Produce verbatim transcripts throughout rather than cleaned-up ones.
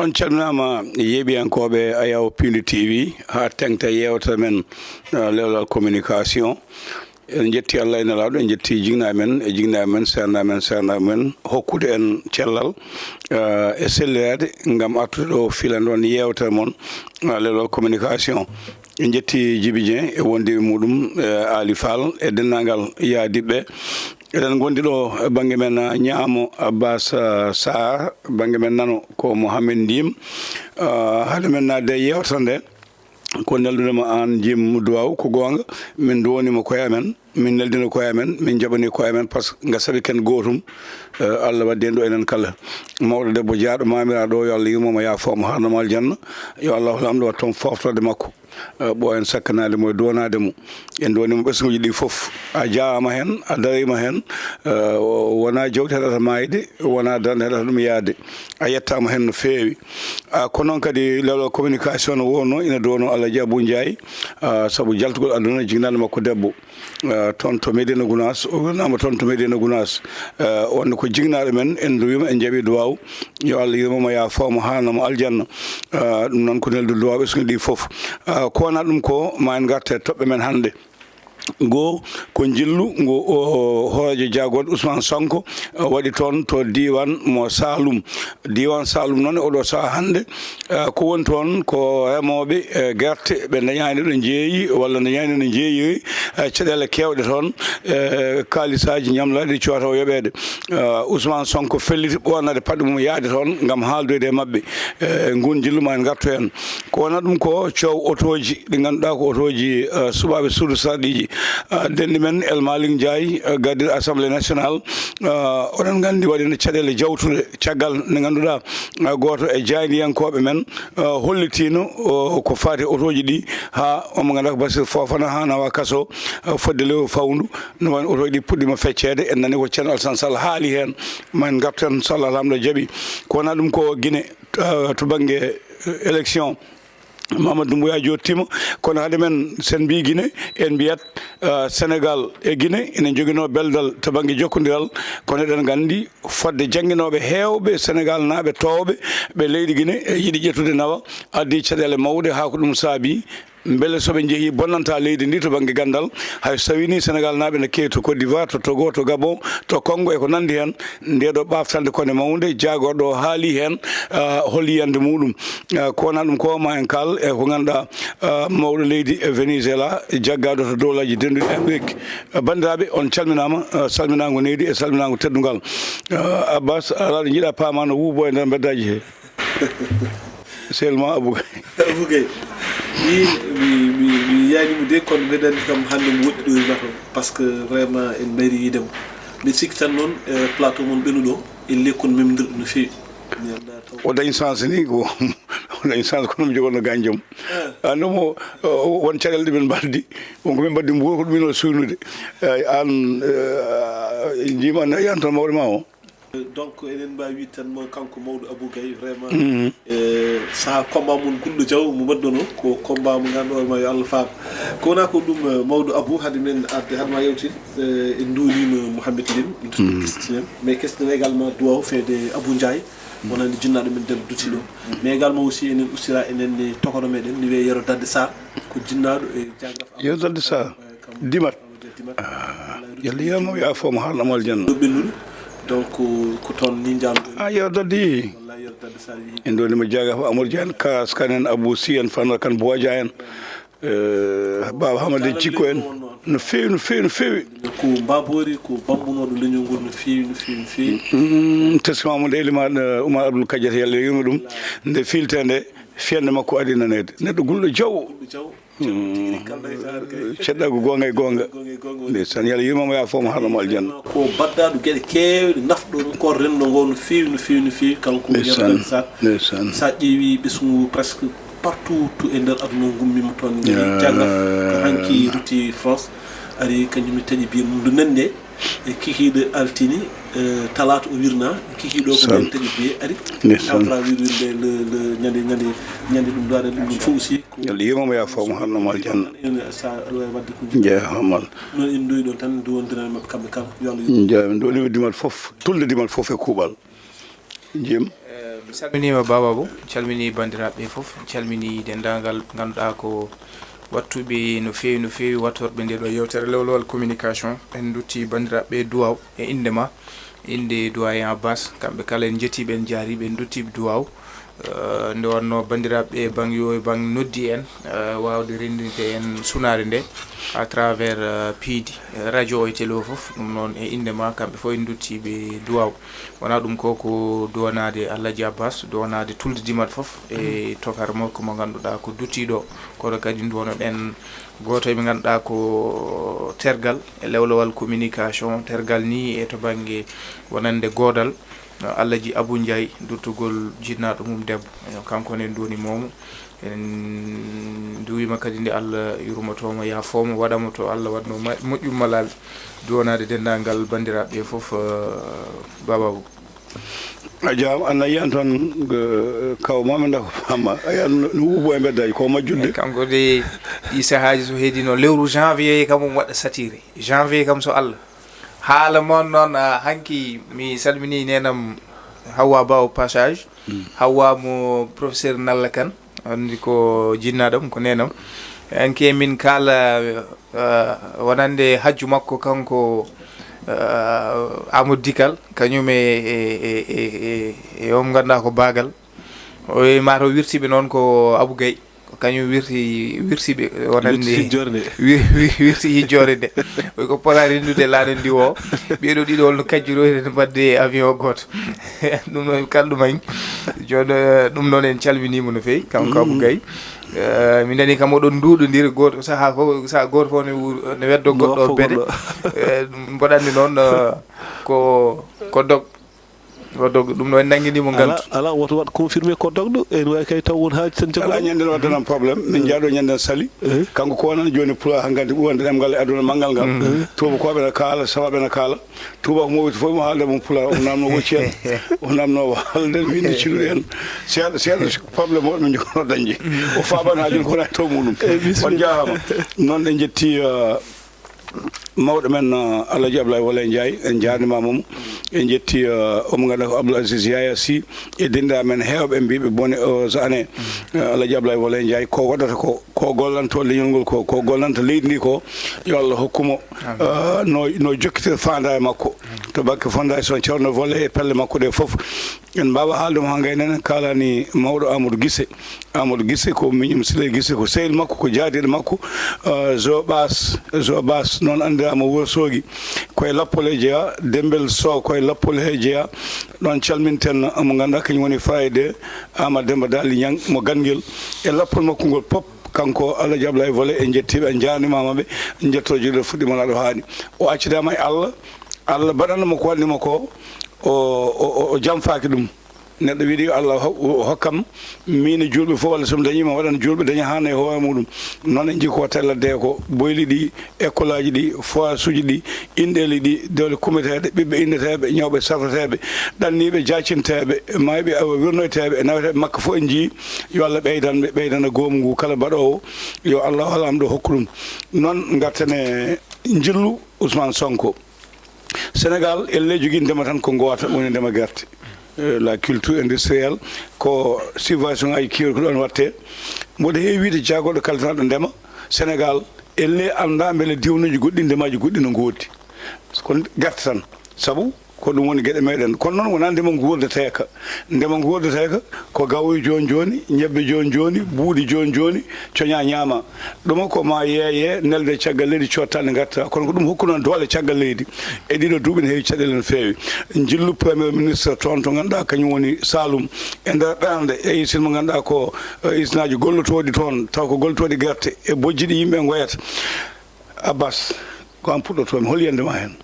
On calminaama, yeeɓiyankooɓe Ayaw Piindi T V, haa teŋta yeewtere men, eh, Lewlal Communication. En njetti Allah e Nelaaɗo, en njetti jinnaaɓe men e jinnaaɓe men, seernaaɓe men, seernaaɓe men, hokkude en cellal, eh, e selliraade ngam artude ɗo filande on yeewtere mon, eh, Lewlal Communication. En njetti Jibi Dieng e wondiiɓe muɗum, eh, Ali Fall e denndaangal yaadiɓe. Eɗen ngondi ɗo e bannge men, eh, ñaamo, Abbas, eh, Sarr, bannge men nano ko Mohamed Ndim. Eh, hade men naatde e yeewtere nde, ko neldude ma aan Jim Duwaw, ko goonga, min nduwonii mo koye amen, min neldina koye amen, min njaɓanii koye amen, par ce que nga sabi ken gootum, eh, Allah waddi en ɗo enen kala. Mawɗo debbo jaaɗo maamiraaɗo o, yo Allah yurmo mo, yaafo mo, haarno mo aljanna. Yo Allah Laamɗo waɗ toon fooftoode makko. Eh, ɓooyen sakkanaade mo e duwanaade mo. En duwanii mo ɓesnguuji ɗi fof. A jaaraama heen, a dariima heen. Eh, o-, wonaa jawdi heɗata maayde, wonaa darnde heɗata ɗum yahde. A yettaama heen no feewi. Ah, ko noon kadi Lewlal Communication no wonno, ina duwano Alhaji Abou Ndiaye, ah, sabu jaltugol aduna e jignaande makko debbo. Ah, toon to Médina Gounass, o wirnaama toon to Médina Gounass. Ah, wonde ko jignaaɗo men, en nduwiima, en njaɓii duwaaw. Yo Allah yurmo mo, yaafo mo, haarno mo aljanna. Ah, ɗum noon ko neldu duwaaw ɓesnguuji ɗi fof. Ah, ko wonaa ɗum ko, ma en ngarte toɓɓe men hannde. Goo ko njillu ngu o hooreejo jaagorɗe Ousmane Sonko, eh, waɗi toon to diiwaan mo Saalum. Diiwaan Saalum noon e oɗo sahaa hannde, eh, ko woni toon ko remooɓe, eh, gerte, ɓe ndañaani ɗo njeeyi walla ndañaani no njeeyiri, eh, caɗeele keewɗe toon, eh, kaalisaaji ñamlaaɗi ɗi cuwata o yoɓeede. Eh, Ousmane Sonko felliti ɓoornaade paɗe mum yahde toon ngam haaldoyde e maɓɓe. Eh, nguun njillu ma en ngartu heen. Ko wonaa ɗum ko coow otooji ɗi ngannduɗaa ko otooji, eh, suɓaaɓe suudu sarɗiiji. Eh, denɗi men El Malick Ndiaye, eh, gardiiɗo Assemblée Nationale, eh, oɗon nganndi waɗi no caɗeele jawtuɗe caggal nde ngannduɗaa, eh, gooto e jaayndiyankooɓe men, eh, hollitiino, o, ko faati e otooji ɗi haa omo ngannduɗaa ko Bassirou Fofana haa nawa kaso, eh, fodde lewru fawndu. No wayno otooji ɗi puɗɗiima fecceede, en nani ko Ceerno Alassane Sall haali heen. Ma en ngartu heen, so Allah Laamɗo jaɓi. Ko wonaa ɗum ko Guinée, eh, to bannge, eh, élection. Mamadou Doumbouya jooɗtiima, kono hade men, sen mbiyi Guinée, en mbiyat, eh, Sénégal e Guinée ina njoginoo beldal to bannge jokkondiral, kono eɗen nganndi fodde jannginooɓe heewɓe Sénégal naaɓe toowɓe ɓe leydi Guinée, e yiɗi ƴettude nawa, addi caɗeele mawɗe, haa ko ɗum saabi mbele so ɓe njehii bonnanta leydi ndi to bannge ganndal, hay so tawii ni Sénégal naaɓe ene keewi to Côte d'Ivoire, to Togo, to Gabon, to Congo e ko nanndi heen. Nde ɗo ɓaaftande kone mawnde, jaagorɗo o haali heen, ah, hol yiyannde muɗum. Ah, ko wonaa ɗum ko ma en kaal e ko ngannduɗaa, ah, mawɗo leydi e Venezuela, jaggaaɗo to dowlaaji dennduɗi Amérique. Ah, banndiraaɓe, on calminaama, ah, salminaango neydi e salminaango teddungal. Ah, Abbas, alaa ɗo njiɗa paama no wuubo e nder mbeddaaji he. Seulement Abou Gaye. Abou Gaye. Mi, mi, mi, mi yiyaani mo de, kono mbeɗa anndi kam hannde mo woɗɗi ɗo rimata o. Par ce que vraiment en mbayri yiide mo. Mbeɗa sikki tan noon, eh, plateau mon ɓennuɗo o, en lekkon memdirɗo no feewi. Mi anndaa taw. O dañi chance ni ko, o dañi chance kono mi jogono gañjom. Ah. Anndi mo, o, won caɗeele ɗe min mbaɗdi. Won ko min mbaɗdi mbuur ko ɗum min o suynude. Eh, aan, eh, njiima an a yiyan tan mawɗo ma o. Donc, eɗen mbaawi wiide tan mo kanko mawɗo Abou Gaye, vraiment, eh, saha combat mon Gulɗo Diaw mo mbaɗdono, ko combat mo ngannduɗaa ma yo Allah faam. Ko wonaa ko ɗum, eh, mawɗo Abou, hade men arde, hade ma yewtide, eh, en nduwaniima Mouhamed Lim, en totti Christian, mais Christian également duwaw feede Abou Ndiaye, wonande jinnaaɗo men debbo dutiiɗo. Mais également aussi enen ustira enen ne tokoro meɗen, ne wiyee Yero Dadde Sarr, ko jinnaaɗo e jaagraf Yero Dadde Sarr, eh, kam Dimat. Dimat. Ah, yo Allah yurmo, yaafo mo, haarno mo aljanna. Ɗo ɓennuɗo. Donc, ko toon ni njaaduɗen. Ah, Yero Dadde. Wallahi, Yero Dadde Sarr yehi. En nduwaniima jaaga ko Amadou Dia en, Karas Kan en, Abou Sy en, Fanor Kan, Boy Dia en. Eh, Baaba Hamadi Cikko en. No feewi, no feewi, no feewi. Ko Mbabori, ko bammbunooɗo leñol ngol no feewi, no feewi, no feewi. Mm, teskima mo nde Elimane, eh, Oumar Abdoul Kadiata, yo Allah yurmo ɗum. Nde fiiltee nde, fiyannde makko adii naneede. Neɗɗo Gulɗo Diaw. Gulɗo Diaw. Ceɗɗa ko goonga e goonga. Ndeysaan, yo Allah yurmo mo, yaafo mo, haarno mo aljanna. Ko baɗɗaaɗo geɗe keewɗe nafɗo ko renndo ngo no feewi, no feewi, no feewi. Kanko Yero Dadde Sarr. Ndeysaan. Sa ƴeewi ɓesngu presque partout to e nder aduna o, ngummiima toon. Ngari jaagraf ko hanki rutti France, ari kanjum ne taƴi biye mum ndu nande. E kikiiɗe altine, eh, talaata o wirna, kikiiɗo ko nden taƴi biye ari. Ndeysaan. Tawtra wir wir nde le, le, ñande, ñande, ñande ɗum ɗo aɗa ɗum ɗum fof aussi. Yo Allah yurmo mo, yaafo mo, haarno mo aljanna. Ene sa aɗa waawi waɗde ko jiɗɗa. Jeeya Hamal. Noon en ndoyi ɗon tan, nduwondiral maɓɓe kamɓe kala. Yo Allah yurmo. Jeeya, min nduwondiral fof, tulde dimal fof e kuuɓal. Jim. Eh, mi Calminiima Baba Abou, calminii banndiraaɓe ɓe fof, calminii denndaangal ngannduɗaa ko waɗtuɓe no feewi, no feewi waɗtorɓe nde ɗo yewtere lewlewal communication. En nduttii banndiraaɓe ɓe duwaaw e innde ma, innde doyen Abbas. Kamɓe kala en njettii ɓe, en njaariiɓe, en nduttii ɓe duwaaw. Eh, nde wonnoo banndiraaɓe ɓe bang yo e bang noddi en, eh, waawde renndinde en sunaare nde à travers, eh, piidi, eh, radio o e télé o fof. Ɗum noon e innde ma, kamɓe fof en nduttii ɓe duwaaw. Wonaa ɗum ko, ko duwanaade Alhaji Abbas, duwanaade Tulde Dimat fof e tokar makko mo ngannduɗaa ko duttiiɗo. Kono kadi nduwano ɗen gooto e ɓe ngannduɗaa ko tergal e lewlewal communication, tergal ni e to bannge wonande goodal, Alhaji Abou Ndiaye, duttugol jinnaaɗo mum debbo. Eyo, kanko ne nduwani moomo. En nduwiima kadi nde Allah yurmotooma, yaafooma, waɗamo to Allah waɗno ma-, moƴƴum malal duwanaade denndaangal banndiraaɓe ɓe fof, eh, Baba Abou. A jaaraama, a nayi an tan, eh, kaw Mamadou Ndaw Fama, a yiyan no, no wuubo e mbeddaaji, ko majjudde. Eyi, kanko de, ɗi sahaaji so heedino lewru janvier kam omo waɗa satire. Janvier kam so Allah. Haala mon noon, ah, hanki mi salminii neenam Hawwa Ba au passage. Mm. Hawwa mo professeur Nalla Kane, anndi ko jinnaaɗam, ko neenam. Hanki e min kaala, ah, wonande hajju makko kanko, ah, Amadou Dikal, kañum e, e, e, e, e, e on ngannduɗaa ko Bagal. O wi maa to wirtiiɓe noon ko Abou Gaye. Ko kañum wirti, wirti ɓe, wonande wirti hijjoore nde. Wi-, wi-, wirti hijjoore nde. Wi ko pota renndude laana ndi o. Ɓeeɗo ɗiɗo holno kajjirori no mbaɗde e avion gooto. Ɗum noon kala ɗum en. Jooni, eh, ɗum noon en calminiima no feewi, kanko Abou Gaye. Eh, min nani kam oɗon nduuɗondiri gooto sahaa fof, sahaa gooto fof ne wuur-, ne weddo goɗɗo o beɗe. Eh, ɗum mboɗo anndi noon, eh, ko, ko dog. O dog, ɗum ɗo en nanngini mo ngantu. Ala, woto waɗ confirmé ko dogɗo, en wawi kay taw won haaji tan. Ala jagguɗo ñande no waddanam problème, min jaaɗo ñande sali. Eh. Kanko ko wonani jooni pulaar hankkadi ɓurande ɗemngal e aduna manngal ngal. Tuubakooɓe ne kaala, sawaaɓe ne kaala. Tuuba ko mo woni fof mo haalde mum pulaar, o namno wocci en. O namno haalde min no cilluɗen. Seeɗa, seeɗa problème o min jogono dañde. O faabani haaju ko wona e taw muɗum. Eh, bisimilla. On jaaraama. Noon en njetti, eh, mawɗo men, eh, Alhaji Abdoulaye Wole Ndiaye, en njaarnimaama mo. En njetti, eh, omo ngannduɗaa ko Abdoul Aziz Yaya Sy e denndaa men heewɓe mbiiɓe bone, eh, so ane, eh, Alhaji Abdoulaye Wole Ndiaye, ko waɗata ko, ko gollanto leñol ngol ko, ko gollanta leydi ndi ko, yo Allah hokku mo, eh, no, no jokkitir faandaare makko. To baŋnge fondation Ceerno Wole e pelle makko ɗe fof. En mbaawa haalde mo haa gayna en kaalani mawɗo Amadou Gise. Amadou Gise ko miñum Siley Gise, ko sehil makko, ko jaadiiɗo makko, eh, Zo Ɓaas, Zo Ɓaas noon anndiraama Wourossogui. Ko e lappol he jeyaa, Dembel Sow ko e lappol he jeyaa. Ɗoon calminten mo ngannduɗaa kañum woni Fayde Amadou Demba Daali Ñang mo Ganngel. E lappol makko ngol pop, kanko Alhaji Abdoulaye Wole, en njettii ɓe, en njaarnimaama ɓe, en njetto jeyɗo fuɗɗiima laaɗo haani. O accidaama e Allah, Allah baɗana mo ko waɗni mo ko, o, o, o, o jamfaaki ɗum. Neɗɗo wiide yo Allah ho-, hokkam, miin e juulɓe fof, walla so mi dañii, mi waɗan juulɓe daña haa nayi hoore muɗum. Noon en njii ko watta e ladde he ko, boyli ɗi, école aji ɗi, forage uji ɗi, inɗeeli ɗi, dewle kumeteeɗe, ɓiɓɓe inndeteeɓe, ñawɓe safreteeɓe, ɗanniiɓe jaacinteeɓe, maayɓe, awa, wirnoyteeɓe, e naweteeɓe makko fof en njii. Yo Allah ɓeydan ɓe, ɓeydana goomu ngu kala mbaɗoowo, yo Allah o Laamɗo hokku ɗum. Noon ngarten e njillu Ousmane Sonko. Sénégal, elle jogii ndema tan ko ngoota, woni ndema gerte. Eh, la culture industrielle, ko subvention ngaji keewɗi ko ɗoon waɗte. Mboɗo heewi wiide jaagorɗo kalditaaɗo ndema, Sénégal, elle anndaa mbele diwnuuji goɗɗi, ndemaaji goɗɗi no ngooddi. Kono gerte tan. Sabu ko ɗum woni geɗe meɗen. Kono noon wonaa ndema nguurdateeka. Ndema nguurdateeka ko gawoy jooni jooni, ñebbe jooni jooni, buuɗi jooni jooni, coña ñaama. Ɗum ko ma yeeye, nelde caggal leydi, cotta nde ngartira. Kono ko ɗum hokku noon doole caggal leydi. E ɗiɗo duuɓi ne heewi caɗeele no feewi. Njillu Premier Ministre toon to ngannduɗaa kañum woni Saloum. E nder ɓernde e usine mo ngannduɗaa ko, eh, usinaaji gollotooɗi toon, taw ko gollotooɗi gerte e bojji ɗi yimɓe ngoyata. Abbas, ko an puɗɗotoomi, hol yiyannde ma heen?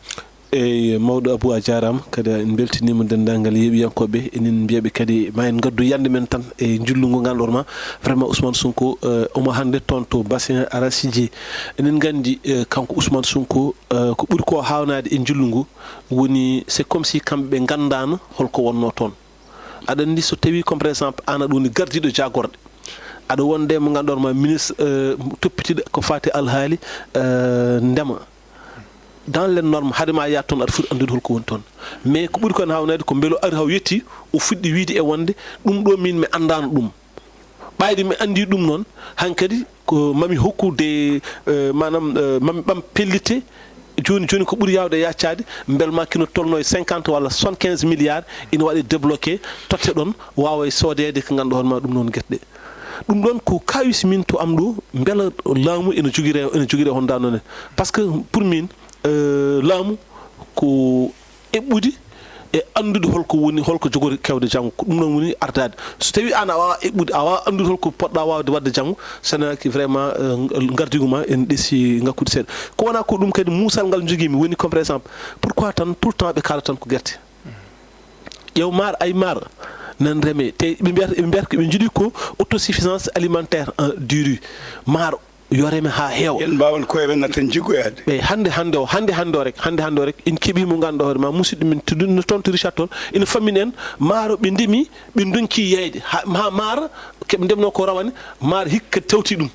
Eey, mawɗo Abou, a jaaraama. Kadi en mbeltiniima denndaangal yeeɓiyankooɓe. Emin mbiya ɓe kadi ma en ngaddu yiyannde men tan e njillu ngu ngannduɗaa ma. Vraiment, Ousmane Sonko, eh, omo hannde toon to bassin arachidier. Emin nganndi, eh, kanko Ousmane Sonko, eh, ko ɓuri ko haawnaade e njillu ngu woni, c'est comme si kamɓe ɓe nganndaano hol ko wonnoo toon. Aɗa anndi so tawii, comme par exemple, aan aɗa woni gardiiɗo jaagorɗe, aɗa wonde mo ngannduɗaa ma ministre, eh, toppitiiɗo ko faati alhaali, eh, ndema. dans les normes, hade ma yaade toon, aɗa foti anndude hol ko woni toon. Mais ko ɓuri ko heen haawnaade ko mbelo ari haw yetti, o fuɗɗi wiyde e wonde ɗum ɗo min mi anndaano ɗum. Ɓayde mi anndi ɗum noon, hankadi ko mami hokku de, eh, maanaam, eh, mami ɓam pellitte. Jooni jooni ko ɓuri yaawde yaccaade, mbel ma kino tolno e cinquante walla soixante-quinze milliards ina waɗi débloqué, totte ɗoon, waawa e soodeede ko ngannduɗaa hoore ma ɗum noon gerte ɗe. Ɗum ɗoon ko kaawis min to am ɗo, mbela laamu ina jogire, ina jogire hon dano ne. Parce que pour min, eh, laamu ko eɓɓude e anndude hol ko woni, hol ko jogori kewde janngo. Ko ɗum noon woni ardaade. So tawii aan a waawaa eɓɓude, a waawaa anndude hol ko poɗɗaa waawde waɗde janngo, so naaki vraiment, eh, ngardigu ma ene ɗeesi ŋakkude seeɗa. Ko wonaa ko ɗum kadi muusal ngal njogii-mi woni comme par exemple, pourquoi tan tout le temps ɓe kaala tan ko gerte? Ƴeew maaro, ay maaro nan remee. Te ɓe mbiyata, ɓe mbiyata ko ɓe njiɗi ko autosuffisance alimentaire en du riz. Maaro yo reme haa heewa. En mbaawan koye men natten jiggoyaade. Ɓe hannde, hannde o, hannde, hannde o rek, hannde, hannde o rek, en keɓii mo ngannduɗaa hoore ma, musidɗo men to ɗum, no toon to Richard Toll, ina fammini en maaro ɓe ndemi, ɓe ndonki yeeyde. Ha, ha maaro keɓe ndemnoo ko rawane, maaro hikka tawti ɗum.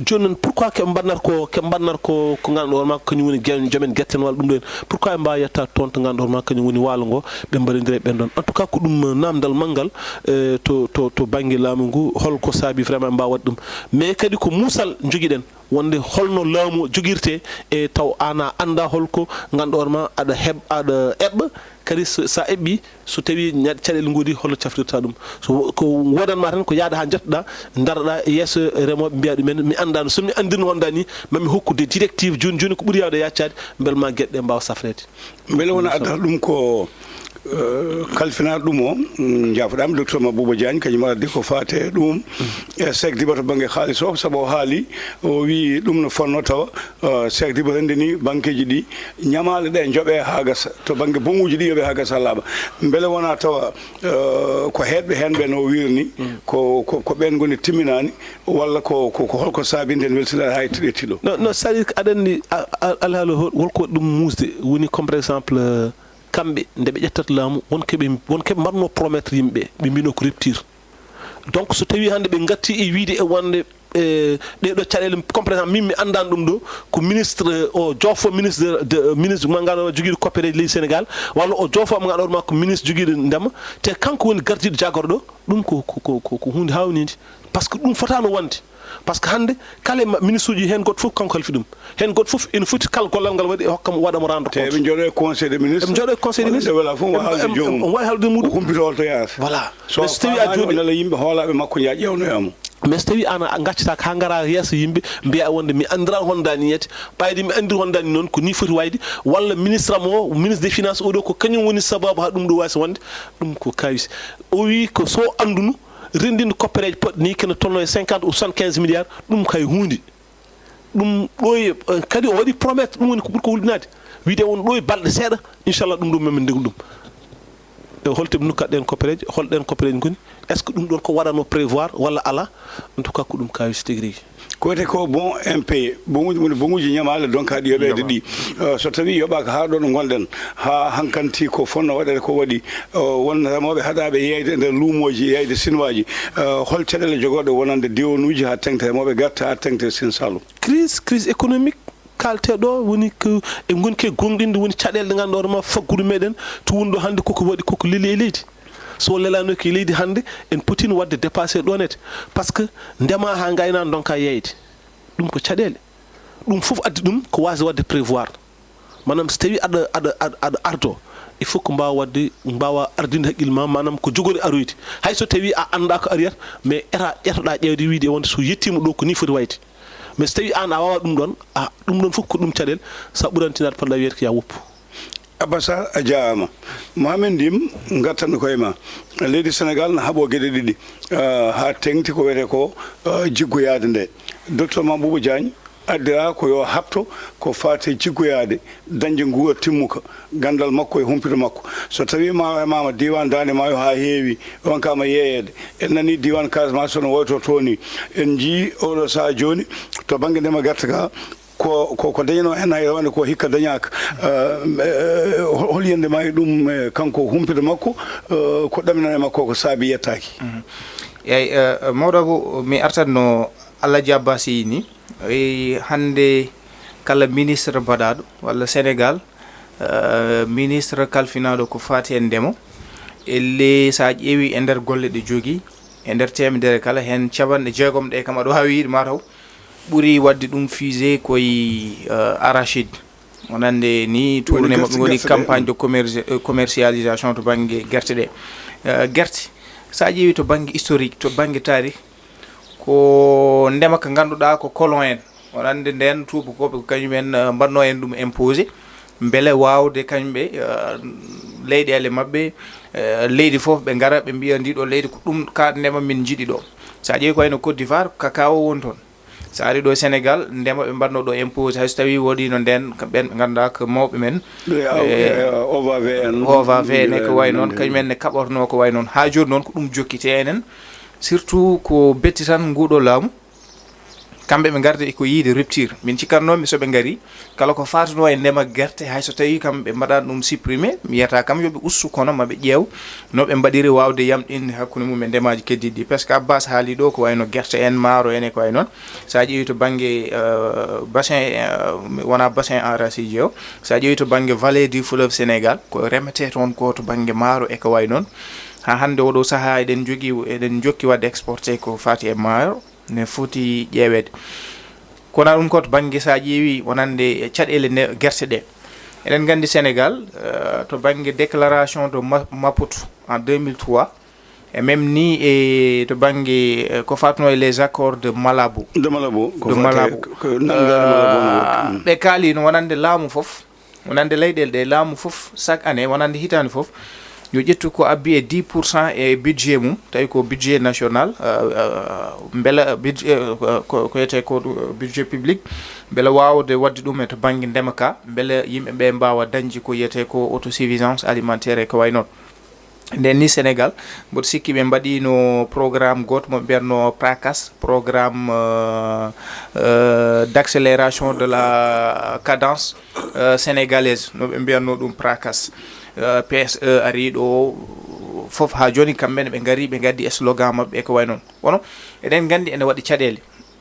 Jooni noon, pourquoi keɓe mbaɗnata ko, keɓe mbaɗnata ko, ko ngannduɗaa hoore ma, ko kañum woni ge-, joom en gerte en walla ɗum ɗo en? Pourquoi ɓe mbaawa yetta toon to ngannduɗaa hoore ma, kañum woni waalo ngo, ɓe mbaɗondira e ɓen ɗoon? En tout cas, ko ɗum, eh, naamndal manngal, eh, to, to, to bannge laamu ngu, hol ko saabi vraiment ɓe mbaawa waɗde ɗum. Mais kadi ko muusal njogiɗen, wonde holno laamu jogirtee, e taw aan a anndaa hol ko ngannduɗaa hoore ma, aɗa heɓ-, aɗa eɓɓa, kadi so, so a eɓɓii, so tawii ña-, caɗeele ngoodi, holno cafrirta ɗum? So wo-, ko woodanma tan ko yahde haa njettoɗaa, ndaroɗaa e yeeso remooɓe, mbiyaa ɗumen, mi anndaano, so mi anndirno wonda ni, ma mi hokku des directives jooni jooni ko ɓuri yaawde yaccaade, mbele ma geɗe ɗe mbaawa safreede. Mbele wona addata ɗum ko, eh, kalfinaaɗo ɗum o, mm, njaafoɗaami, docteur Mabouba Diagne, kañum addi ko faati e ɗum, e secteur to bannge haalis o, sabu o haali, o wii ɗum no fonnoo tawa, eh, secteur renndini banqueeji ɗi, ñamaale ɗe njoɓee haa gasa, to bannge bomuuji ɗi yoɓee haa gasa haa laaɓa. Mbele wonaa tawa, eh, ko heedɓe heen ɓe no wiirni, ko, ko, ko ɓeen ngoni timminaani, walla ko, ko, ko holko saabi nden welsindaade haa e tiɗe tiɗo? No, no, c'est-à-dire que aɗa anndi a-, a-, alhaali hol-, holko waɗi ɗum muusde? Woni comme par exemple, eh, kamɓe nde ɓe ƴettata laamu, won keɓe, won keɓe mbaɗnoo promettre yimɓe, ɓe mbino ko rupture. Donc so tawii hannde ɓe ngatti e wiide e wonde, eh, ɗee ɗoo caɗeele, comme par exemple, min mi anndaani ɗum ɗo, ko ministre, eh, o joofo ministre de, de, ministre mo ngannduɗaa jogiiɗo koppereeje leydi Sénégal, walla o joofo mo ngannduɗaa hoore ma ko ministre jogiiɗo ndema, te kanko woni gardiiɗo jagorɗo, ɗum ko, ko, ko, ko, ko huunde haawniinde. Par ce que ɗum fotaano wonde. Par ce que hannde kala e ma-, ministre uji heen gooto fof kanko halfi ɗum. Heen gooto fof ene foti kala gollal ngal waɗi e hokka mo, waɗa mo rendre compte. Te eɓe njooɗo e conseil des ministres. Eɓe njooɗo e conseil des ministres. Walla fof mo haalde joomum. Omo waawi haalde muɗum. O humpito holto yahata. Voilà. So a faamaani, o nela yimɓe hoolaaɓe makko njaha ƴeewnoya mo. Mais so tawii aan a ngaccataaka haa ngaraa yeeso yimɓe, mbiyaa wonde mi anndiraa hondaani yeete, ɓayde mi anndiri hondaani noon ko nii foti wayde, walla ministre am o, ministre des finances oɗo, ko kañum woni sabaabu haa ɗum ɗo waasi wonde, ɗum ko kaawis. O wii ko so anndunu, renndinde koppereeje poɗɗe nii kene tolno e cinquante ou soixante-quinze milliards, ɗum kay huunde. Ɗum ɗo e, eh, kadi o waɗi promesse, ɗum woni ko ɓuri ko hulɓinaade. Wiide won ɗo e balɗe seeɗa, inchallah, ɗum ɗo mamin ndeglu ɗum. E holto ɓe nokkat ɗen koppereeje, hol ɗen koppereeje ngoni? Est-ce que ɗum ɗon ko waɗano prévoir walla alaa? En tout cas, ko ɗum kaawis tigi rigi. Ko wiyetee ko bon impayé, bomuuji, woni bomuuji ñamaale donka ɗi yoɓeede ɗi. Eh, so tawii yoɓaaka haa ɗo no ngonɗen, haa hankanti ko fonno waɗeede ko waɗi, eh, won remooɓe haɗaaɓe yeeyde e nder luumooji, yeeyde sinwaaji, eh, hol caɗeele jogooɗe wonande diwanuuji haa teŋti remooɓe gerte, haa teŋti Sine Saloum? Crise, crise économique kaaletee ɗo woni ko e ngonki e gooŋɗinde woni caɗeele ɗe ngannduɗaa hoore ma faggudu meɗen to woni ɗo hannde koko waɗi koko leli e leydi. So lelaano ko e leydi hannde, en potiino waɗde dépassé ɗo nete. Par ce que ndema haa ngayna ndonka yeeyde. Ɗum ko caɗeele. Ɗum fof addi ɗum ko waasde waɗde prévoir. Maanaam so tawii aɗa, aɗa, aɗa, aɗa ardo, il faut ko mbaawa waɗde, mbaawa ardinde haqqille ma, maanaam ko jogori aroyde. Hay so tawii a anndaa ko ariyata, mais état ƴettoɗaa ƴeewde wiide wonde so yettiima ɗo ko nii foti wayde. Mais so tawii aan a waawaa ɗum ɗoon, a, ɗum ɗoon fof ko ɗum caɗeele, so a ɓurantinaade poɗɗaa wiyeede ko yaa woppu. Abba Sarr, a jaaraama. Mohamed Ndim, ngartan koye ma. Leydi Senegaal na haɓoo geɗe ɗiɗi, ah, haa teŋti ko wiyetee ko, ah, jiggoyaade nde. Docteur Mabouba Diagne addiraa ko yo haɓto ko faati e jiggoyaade, dañde nguura timmuka, ganndal makko e humpito makko. So tawii maayo hemaama, diiwaan Daande Maayo haa heewi, ronkama yeeyeede. En nanii diiwaan Casamance no woytortoo nii. En njiyii oo ɗoo sahaa jooni to bannge ndema gerte ka, ko, ko, ko dañanoo heen hay rawane ko hikka dañaaka. Eh, eh, hol yiyannde ma e ɗum, eh, kanko humpito makko, eh, ko ɗaminanoo e makko ko saabi yettaaki? Mhm. Eey, eh, mawɗo Abou, mi artatno Alhaji Abbas Sy ni, e hannde Kala ministre baɗaaɗo walla Sénégal, eh, ministre kalfinaaɗo ko faati e ndema, ellee so a ƴeewi e nder golle ɗe jogii, e nder teemedere kala, heen capanɗe jeegom ɗe kam aɗa waawi yiide mataw ɓuri waɗde ɗum fusé koye, eh, arachide. Wonande ni tourné maɓɓe ngoni campagne de commerci-, eh, commercialisation to bannge gerte ɗe. Eh, gerte, so a ƴeewi to bannge historique, to bannge taarih, ko ndema ka ngannduɗaa ko colon en. Wonande ndeen tuubakooɓe ko kañum en, eh, mbaɗno en ɗum imposé. Mbele waawde kañum ɓe, eh, leyɗeele maɓɓe, eh, leydi fof ɓe ngara ɓe mbiya ndiɗo leydi ko ɗum ka ndema min njiɗi ɗo. So a ƴeewi ko wayno Côte d'Ivoire, cacao woni toon. So ari ɗo Sénégal, ndema ɓe mbaɗno ɗo imposé, hay so tawi woɗino nden, ko ɓen ɓe ngannduɗaa ko mawɓe men. Ɗo e aw-, Eh, e, eh, O V A V en. O V A V en e ko way noon, kañum en ne kaɓorno ko way noon. Haa jooni noon ko ɗum jokkite enen, surtout ko betti tan nguɗo laamu. Kamɓe ɓe ngarde e ko yiide rupture. Min cikatnoomi so ɓe ngari, kala ko faatuno e ndema gerte, hay so tawi kam ɓe mbaɗaani ɗum supprimé, mi yiyata kam yo ɓe ustu, kono ma ɓe ƴeew no ɓe mbaɗiri waawde yamɗinde hakkunde mum e ndemaaji keddiiɗi ɗi. Parce que Abbas haali ɗo ko wayno gerte en, maaro en e ko way noon. So a ƴeewi to bannge, eh, bassin, eh, wona bassin arachidier o, so a ƴeewi to bannge vallée du fleuve Sénégal, ko remetee toon ko to bannge maaro e ko way noon. Haa hannde oɗo sahaa eɗen jogii, eɗen jokki waɗde exporté ko faati e maaro, ne foti ƴeeweede. Kono ɗum ko to bannge, so a ƴeewi wonande caɗeele nde gerte ɗe. Eɗen nganndi Sénégal, eh, to bannge déclaration de Ma-, Maputo en deux mille trois, e même ni e to bannge, eh, ko faatuno e les accords de Malabo. De Malabo, ko De faate Malabo. Ko, ko nanngaani Malabo no Eh, waɗi. Mm. Ɓe kaali no wonande laamu fof, wonande leyɗeele ɗe, laamu fof, chaque année, wonande hitaande fof, yo ƴettu ko abbi e dix pour cent e budget mum, tawi ko budget national, eh, eh, mbela budget, eh, ko, ko wiyetee ko ɗum, budget public, mbela waawde waɗde ɗum e to bannge ndema ka, mbela yimɓe ɓe mbaawa dañde ko wiyetee ko autosuffisance alimentaire e ko way noon. Nden ni Sénégal, mboɗo sikki ɓe mbaɗiino programme gooto mo ɓe mbiyatno PRACAS, programme, euh, euh, d'accélération de la cadence, euh, sénégalaise, no ɓe mbiyatno ɗum PRACAS, euh, P S E ari ɗo fof haa jooni, kamɓe ne ɓe ngari, ɓe ngaddi slogan maɓɓe e ko way noon. Kono eɗen nganndi ene waɗi caɗeele.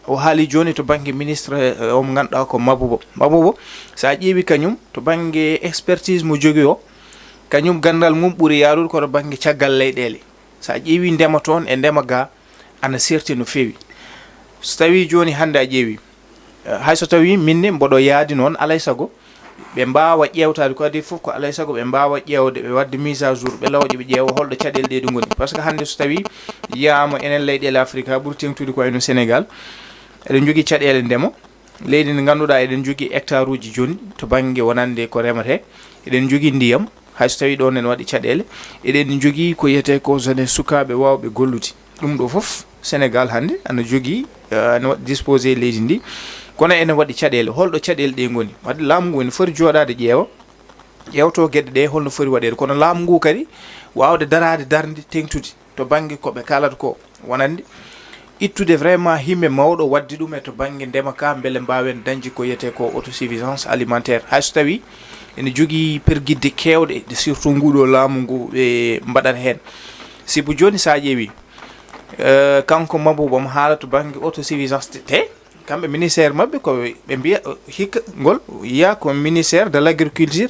O haali jooni to bannge ministre, eh, o mo ngannduɗaa ko Mabubo. Mabubo, so a ƴeewi kañum to bannge expertise mo jogii o, kañum ganndal mum ɓuri yaarude ko to bannge caggal leyɗeele. So a ƴeewi ndema toon e ndema ga, ana serti no feewi. So tawi jooni hannde a ƴeewi, eh, hay so tawi minne mboɗo yaadi noon, alay sago ɓe mbaawa ƴeewtaade ko adii fof, ko alay sago ɓe mbaawa ƴeewde, ɓe waɗde mise à jour, ɓe lawƴa, ɓe ƴeewa holɗo caɗeele ɗe ɗum ngoni. Par ce que hannde so tawi yiyaama enen leyɗeele Afrique, haa ɓuri teeŋtude ko wayno Sénégal, eɗen njogii caɗeele ndema, leydi ndi ngannduɗaa eɗen njogii hectare uji jooni to bannge wonande ko remetee, eɗen njogii ndiyam, hay so tawi ɗoon ene waɗi caɗeele, eɗen njogii ko wiyetee ko jeunesse, sukaaɓe waawɓe gollude. Ɗum ɗo fof Sénégal hannde ana jogii, eh, ana waɗi disposé leydi ndi, kono ene waɗi caɗeele. Holɗo caɗeele ɗe ngoni? Wadde laamu ngu ene foti jooɗaade ƴeewa, ƴeewto geɗe ɗe holno foti waɗeede. Kono laamu ngu kadi waawde daraade darnde teeŋtude to bannge ko ɓe kaalata ko, wonande ittude vraiment himɓe mawɗo waɗde ɗum e to bannge ndema ka, mbele mbaawen dañde ko wiyetee ko autosuffisance alimentaire. Hay so tawi ene jogii pergidde keewɗe, surtout nguɗo laamu ngu ɓe mbaɗata heen. Sibu jooni so a ƴeewi, eh, kanko Mabuba omo haala to bannge autosuffisance te, te kamɓe ministère maɓɓe ko ɓe mbiya, eh, hikka ngol yiya ko ministère de l'agriculture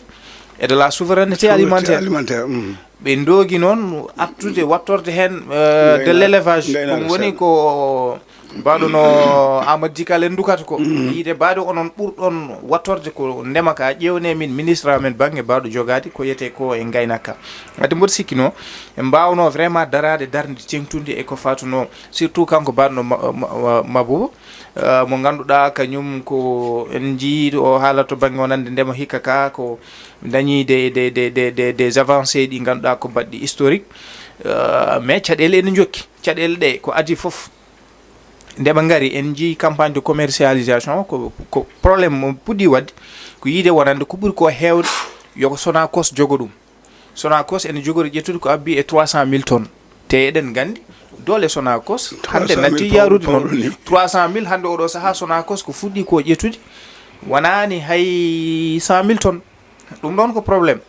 et de la souveraineté Souveraineté alimentaire. Alimentaire, mm. Ɓe ndoogi noon artude wattorde heen, eh, de Ngayna-, l'élevage. Ngaynaaka Ɗum woni seeɗa. Ko mbaɗo no Amadou Dikal en ndukata ko. Mm. Yiide mbaɗo onon ɓurɗon wattorde ko ndema ka, ƴeewne min ministre amen bannge mbaɗo jogaade ko wiyetee ko e ngaynaaka. Wadde mboɗo sikki no en mbaawno vraiment daraade darnde teeŋtunde e ko faatuno surtout kanko mbaɗno Ma-, Ma-, Ma-, Mabuba, eh, mo ngannduɗaa kañum ko en njiyii o haala to bannge wonande ndema hikka ka ko dañii de, de, de, de, de, des avancées ɗi ngannduɗaa ko baɗɗi historique. Eh, mais caɗeele ene njokki. Caɗeele ɗe ko adii fof. Nde ɓe ngari, en njiyii campagne de commercialisation, ko, ko problème mo puɗɗi waɗde, ko yiide wonande ko ɓuri ko heewde, yo ko Sonacos jogo ɗum. Sonacos ene jogori ƴettude ko abbi e trois cent mille tonnes. Te eɗen nganndi, doole Sonacos, hannde natti yaarude noon. Trois cent mille pawɗo ni. Trois cent mille, hannde oɗo sahaa Sonacos ko fuɗɗi ko ƴettude, wonaani hay cent mille tonnes. Ɗum ɗoon ko problème.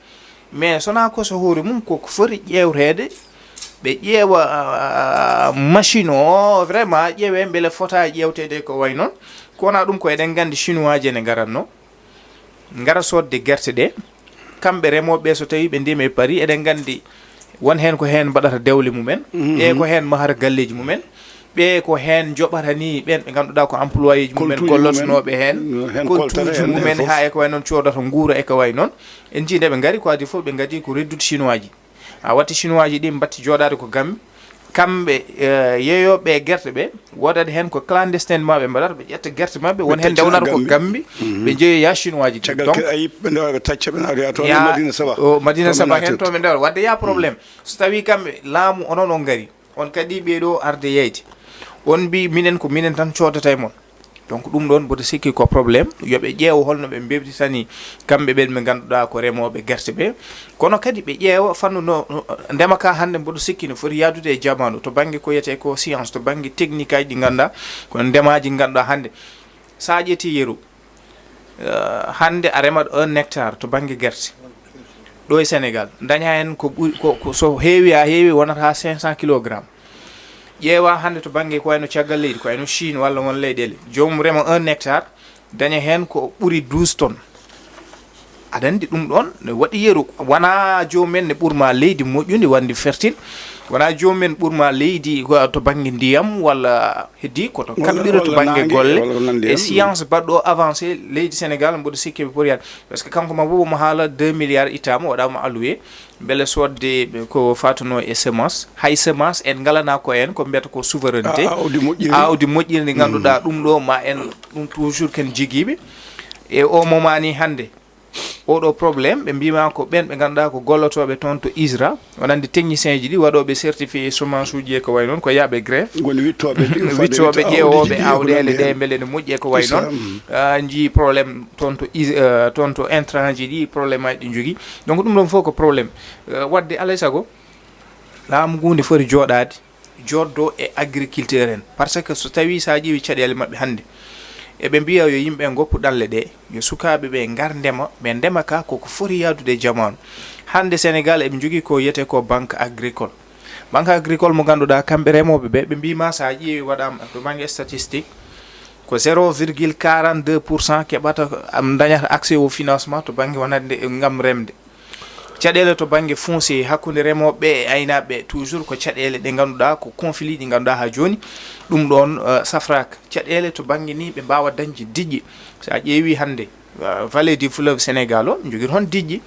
Mais Sonacos hoore mum ko ko foti ƴeewteede, ɓe ƴeewa, ah, machine o, vraiment, ƴeewee mbele fota ƴeewteede ko way noon. Ko wonaa ɗum, ko eɗen nganndi Chinois ji ene ngaratno, ngara soodde gerte ɗe. Kamɓe remooɓe ɓe, so tawii ɓe ndemi e Paris, eɗen nganndi won heen ko heen mbaɗata dewle mumen, ɓe ko heen mahata galleeji mumen, ɓe ko heen njoɓata ni ɓeen ɓe ngannduɗaa ko employé ji mumen, gollotonooɓe heen, coltuuji mumen, haa e ko wayi noon, coodata nguura e ko wayi noon. En njii nde ɓe ngari, ko adii fof ɓe ngadi ko reddude Chinois ji. A watti Chinois ji ɗi mbatti jooɗaade ko Gambie. Kamɓe, eh, yeeyooɓe e gerte ɓe, woodani heen ko clandestin ma ɓe mbaɗata, ɓe ƴetta gerte maɓɓe, won heen ndewnata ko Gambie, ɓe njeeyoya Chinois ji ɗi. Donc, ɓe ndewa ɓe tacca, ɓe naatoya toon e Madina Saba. O Madina Saba heen, to ɓe ndewa. Wadde ya problème. So tawii kamɓe laamu onon on ngari, on kadi ɓee ɗo arde yeyde. On mbi minen ko minen tan coodata e mon. Donc, ɗum ɗoon, mboɗo sikki ko problème. Yo ɓe ƴeew holno ɓe mbewtitani kamɓe ɓeen ɓe ngannduɗaa ko remooɓe gerte ɓe. Kono kadi ɓe ƴeewa fannu no, no ndema ka hannde mboɗo sikki no foti yahdude e jamaanu to bannge ko wiyetee ko science, to bannge technique aji ɗi ngannduɗaa ko ndemaaji ngannduɗaa hannde. So a ƴetti yeru, eh, hannde a remat un hectare to bannge gerte. Ɗo e Sénégal, daña heen ko ɓuri, ko, ko so heewi haa heewi wonata haa cinq cent kilogrammes. Ƴeewa hannde to bannge ko wayno caggal leydi, ko wayno Chine walla won leyɗeele. Joomum rema un hectare, daña heen ko ɓuri douze tonnes. Aɗa anndi ɗum ɗoon ne waɗi yeru. Wonaa joomum en ne ɓurma leydi moƴƴundi, wonndi fertile. Wonaa joomum en ɓurma leydi ko to bannge ndiyam walla heddii ko to kaɓɓiro to bannge golle. E science baɗɗo avancé leydi Sénégal, mboɗo sikki ɓe poti yaade. Parce que kanko ma fof omo haala deux milliards ittaama, waɗaama alloué. Mbele soodde ko fatunoo e semence, hay semence en ngalanaa ko en, ko mbiyata ko souveraineté. A-, aawdi moƴƴiri. Aawdi moƴƴiri ndi ngannduɗaa ɗum ɗo ma en, ɗum toujours ken jigiiɓe. E o moment ni hannde, oɗo problème, ɓe mbiima ko ɓeen ɓe ngannduɗaa ko gollotooɓe toon to ISRA, wonande technicien ji ɗi, waɗooɓe certifié semence uji e ko wayi noon, ko yaaɓe gré. Ngoni wittooɓe ɗi, wittooɓe, ƴeewooɓe aawɗeele ɗe mbele ne moƴƴi e ko wayi noon. Ah, njii problème toon to is-, eh, toon to intrant ji ɗi, problème aji ɗi njogii. Donc, ɗum ɗoon fof ko problème. Eh, waɗde alaa e sago, laamu ngu nde foti jooɗaade, jooɗdoo e agriculteur en. Parce que so tawii so a ƴeewi caɗeele maɓɓe hannde, eɓe mbiya yo yimɓe ngoppu ɗanle ɗe, yo sukaaɓe ɓe ngar ndema, ɓe ndema ka koko foti yahdude e jamaanu. Hannde Sénégal eɓe njogii ko wiyetee ko banque agricole. Banque agricole mo ngannduɗaa, kamɓe remooɓe ɓe, ɓe mbiima so a ƴeewi waɗaama to bannge statistique, ko zéro virgule quarante-deux pour cent keɓata, am, dañata accès au financement to bannge wonande ngam remde. Caɗeele to bannge foncier hakkunde remooɓe ɓe e aynaaɓe ɓe, toujours ko caɗeele ɗe ngannduɗaa ko conflit ɗi ngannduɗaa haa jooni, ɗum ɗoon, eh, safraaka. Caɗeele to bannge ni ɓe mbaawa dañde diƴƴe. So a ƴeewi hannde, eh, vallée du fleuve Sénégal o, njogii toon diƴƴe.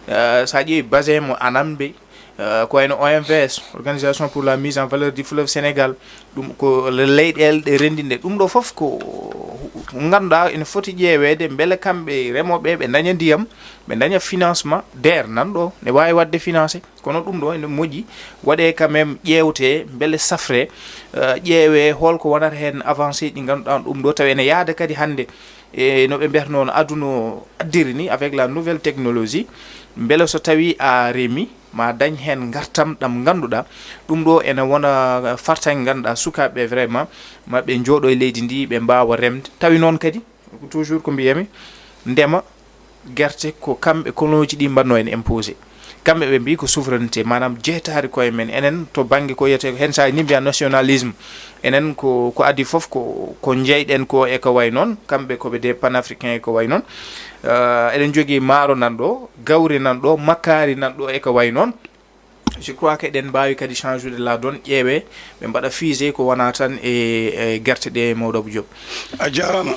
Eh, so a ƴeewi bassin mo Anambé, eh, ko wayno O M V S, Organisation pour la Mise en Valeur du Fleuve Sénégal, ɗum ko le-, leyɗeele ɗe renndinde. Ɗum ɗo fof ko hu-, hu-, ngannduɗaa ene foti ƴeeweede mbele kamɓe remooɓe ɓe ndaña ndiyam, ɓe ndaña financement, DER nan ɗo, ne waawi waɗde financé. Kono ɗum ɗo ene moƴƴi, waɗee quand même ƴeewtee, mbele safree, eh, ƴeewee hol ko wonata heen avancé ɗi ngannduɗaa ɗum ɗo, tawa ene yahda kadi hannde e no ɓe mbiyata noon aduna o addiri ni, avec la nouvelle technologie, mbele so tawii a remi, ma dañ heen ngartam ɗam ngannduɗaa, ɗum ɗo ene wona fartaŋŋe ngannduɗaa sukaaɓe ɓe vraiment, ma ɓe njooɗo e leydi ndi, ɓe mbaawa remde. Tawi noon kadi, toujours ko mbiyami, ndema, gerte ko kamɓe, kolonji ɗi mbaɗno en imposé. Kamɓe ɓe mbi ko souveraineté, maanaam jeetaade koye men, enen to bannge ko wiyetee, heen saaji ni mbiya nationalisme. Enen ko, ko adii fof ko, ko njeyɗen ko e ko wayi noon, kamɓe ko ɓe des panafricains e ko wayi noon. Eh, eɗen njogii maaro nan ɗo, gawri nan ɗo, makkaari nan ɗo e ko wayi noon. Je crois que eɗen mbaawi kadi changer de la donne, ƴeewee, ɓe mbaɗa fusée ko wonaa tan e, e gerte ɗe, Mawɗo Abou Diop. A jaaraama.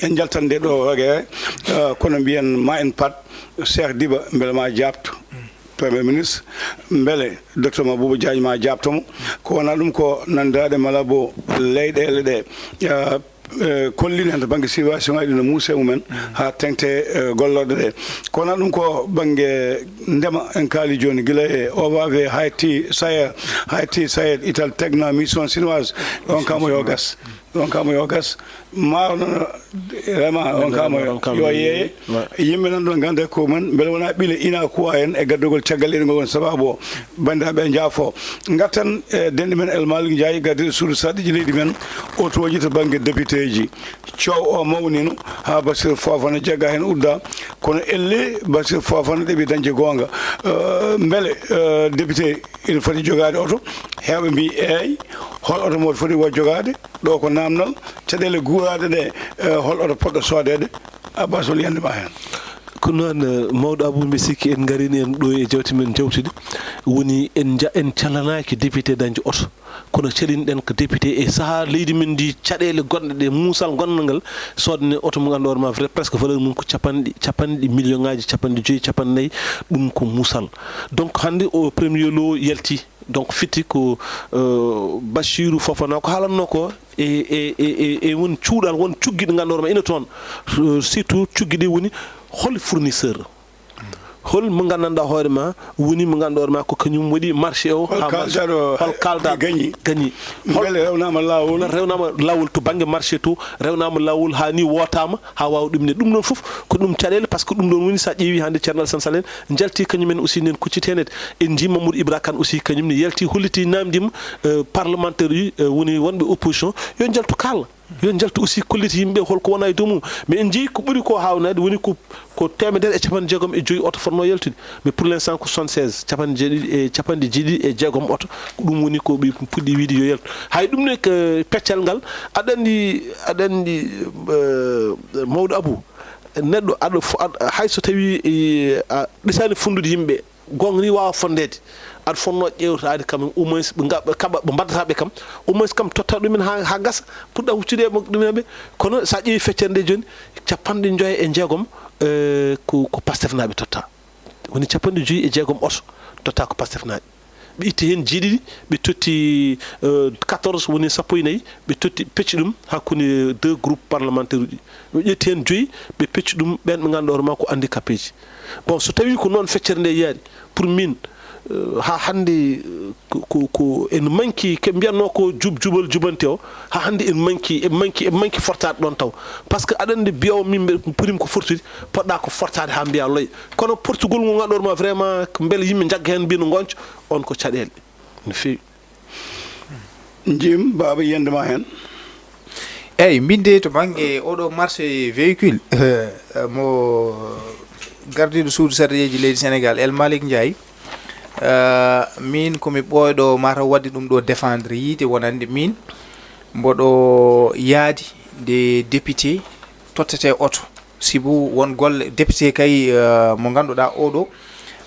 En njaltan nde ɗo wage, eh, kono mbiyen ma en pat Cheikh Diba, mbele ma jaabto. Premier ministre, mbele docteur Mabouba Diagne ma jaabto mo. Ko wonaa ɗum ko nanndiraaɗe mala bo leyɗeele ɗe, eh, eh, kollini hannde bannge situation aji no muusi e mumen haa teŋti, eh, gollorɗe ɗe. Ko wonaa ɗum ko bannge ndema en kaali jooni, gila e Ovave, Haïti, Sayer, Haïti, Sayer, Italie, Tecna, Mission Chinoise, on kamo yo gas. On kamo yo gas. Maawo noon, vraiment, on kamo yo yeeye. Yimɓe nan ɗon ngannda ko mum en, mbele wonaa ɓile ina kuwa en e gaddugol caggal leydi ngol woni sabaabu o. Banndiraaɓe, njaafo. Ngarten e denɗi men El Malick Ndiaye, gardiiɗo suudu sarɗiiji leydi men, otooji to bannge depiteeji. Coow o mawnino haa Bassirou Fofana jagga heen udda. Kono ellee Bassirou Fofana ɗeɓi dañde goonga. Eh, mbele, eh, député ina foti jogaade oto? Heewɓe mbii eey, Hol oto mo foti wo jogaade? Ɗo ko naamnal, caɗeele guuraaɗe ɗe, eh, hol oto potɗo soodeede? Abbas, hol yiyannde ma heen? Ko noon, eh, mawɗo Abou, mbi sikki en ngarini en ɗo e jawti men jawtuɗi. Woni en nja-, en calanaaki député dañde oto. Kono calinɗen ko député e sahaa leydi men ndi, caɗeele gonɗe ɗe, muusal gonnangal, soodne oto mo ngannduɗaa hoore ma, vrai, presque valeur mum ko capanɗe, capanɗe million ŋaaji, capanɗe joyi, capanɗe nayi, ɗum ko muusal. Donc hannde o premier lot yalti. Donc fitti ko, euh, Bachirou Fofana ko haalanno ko e, e, e, e, e won cuuɗal, won cuggi ɗi ngannduɗaa ma ina toon. Euh, surtout cuggi ɗi woni hol fournisseur, hol mo nganndanɗaa hoore ma woni mo ngannduɗaa hoore ma ko kañum waɗi marché o. Hol haa marché kaaldaɗo hol kaalda gañi? Gañi. Hol mbele rewnaama laawol? Rewnaama laawol to bannge marché to, rewnaama laawol haa ni wootaama haa waawa ɗum ne. Ɗum ɗoon fof ko ɗum caɗeele, par ce que ɗum ɗoon woni so a ƴeewi hannde Ceerno Alassane Sall en njalti kañum en aussi nen kucciti heen. En njii Mamadou Ibra Kane aussi kañum ne yalti holliti naamndiima, euh, parlementaire uji, euh, woni wonɓe opposition yo njaltu kaal. Yo njaltu aussi kolliti yimɓe holko wona e dow mum. Mais en njii ko ɓuri ko haawnaade woni ko, ko teemedere e capanɗe jeegom e joyi oto fotnoo yaltude. Mais pour l'instant ko soixante-seize, capanɗe jeeɗiɗi e, capanɗe jeeɗiɗi e jeegom oto. Ko ɗum woni ko ɓe puɗɗi wiide yo yaltu. Hay ɗum ne ko peccal ngal, aɗa anndi, aɗa anndi, euh, mawɗo Abou, neɗɗo aɗa fo-, aɗa, hay so tawii, eh, a ɗesaani fonndude yimɓe, goonga ni waawa fonndeede, aɗa fotnoo ƴeewtaade kam au moins ɓe nga-, ɓe kaɓa, ɓe mbaddata ɓe kam, au moins kam totta ɗumen haa, haa gasa, puɗɗa huccude e ɗumen ɓe. Kono so a ƴeewi feccere nde jooni, capanɗe joyi e jeegom, eh, ko, ko Pastefnaaɓe totta. Woni capanɗe joyi e jeegom oto totta ko Pastefnaaɓe. Ɓe itti heen jeeɗiɗi, ɓe totti, euh, quatorze, woni sappo e nayi, ɓe totti, pecci ɗum hakkunde deux groupes parlementaires uji. Ɓe ƴetti heen joyi, ɓe pecci ɗum ɓeen ɓe ngannduɗaa hoore ma ko handicapé ji. Bon, so tawii ko noon feccere nde yaari, pour min, euh, haa hannde, euh, ko, ko, ko en manki, ke mbiyatnoo ko jub-, jubal jubante o, haa hannde en manki, en manki, en manki fortaade ɗoon taw. Par ce que aɗa anndi biyawo min mbe-, poti mi ko fortude, poɗɗa ko fortaade haa mbiya loy. Kono portugol ngol ngannduɗaa hoore ma vraiment ko mbele yimɓe njagga heen mbiya no ngonco, on ko caɗeele no feewi. Jim, baaba, yiyannde ma heen? Eeyi, min de to bannge oɗo marché véhicule, mo gardiiɗo suudu sarɗiyeeji leydi Sénégal, El Malick Ndiaye, eh, min ko mi ɓooyɗo mataw waɗde ɗum ɗo défendre yiide wonande min mboɗo yaadi nde député tottete oto. Sibu won golle député kay, eh, mo ngannduɗaa oɗo,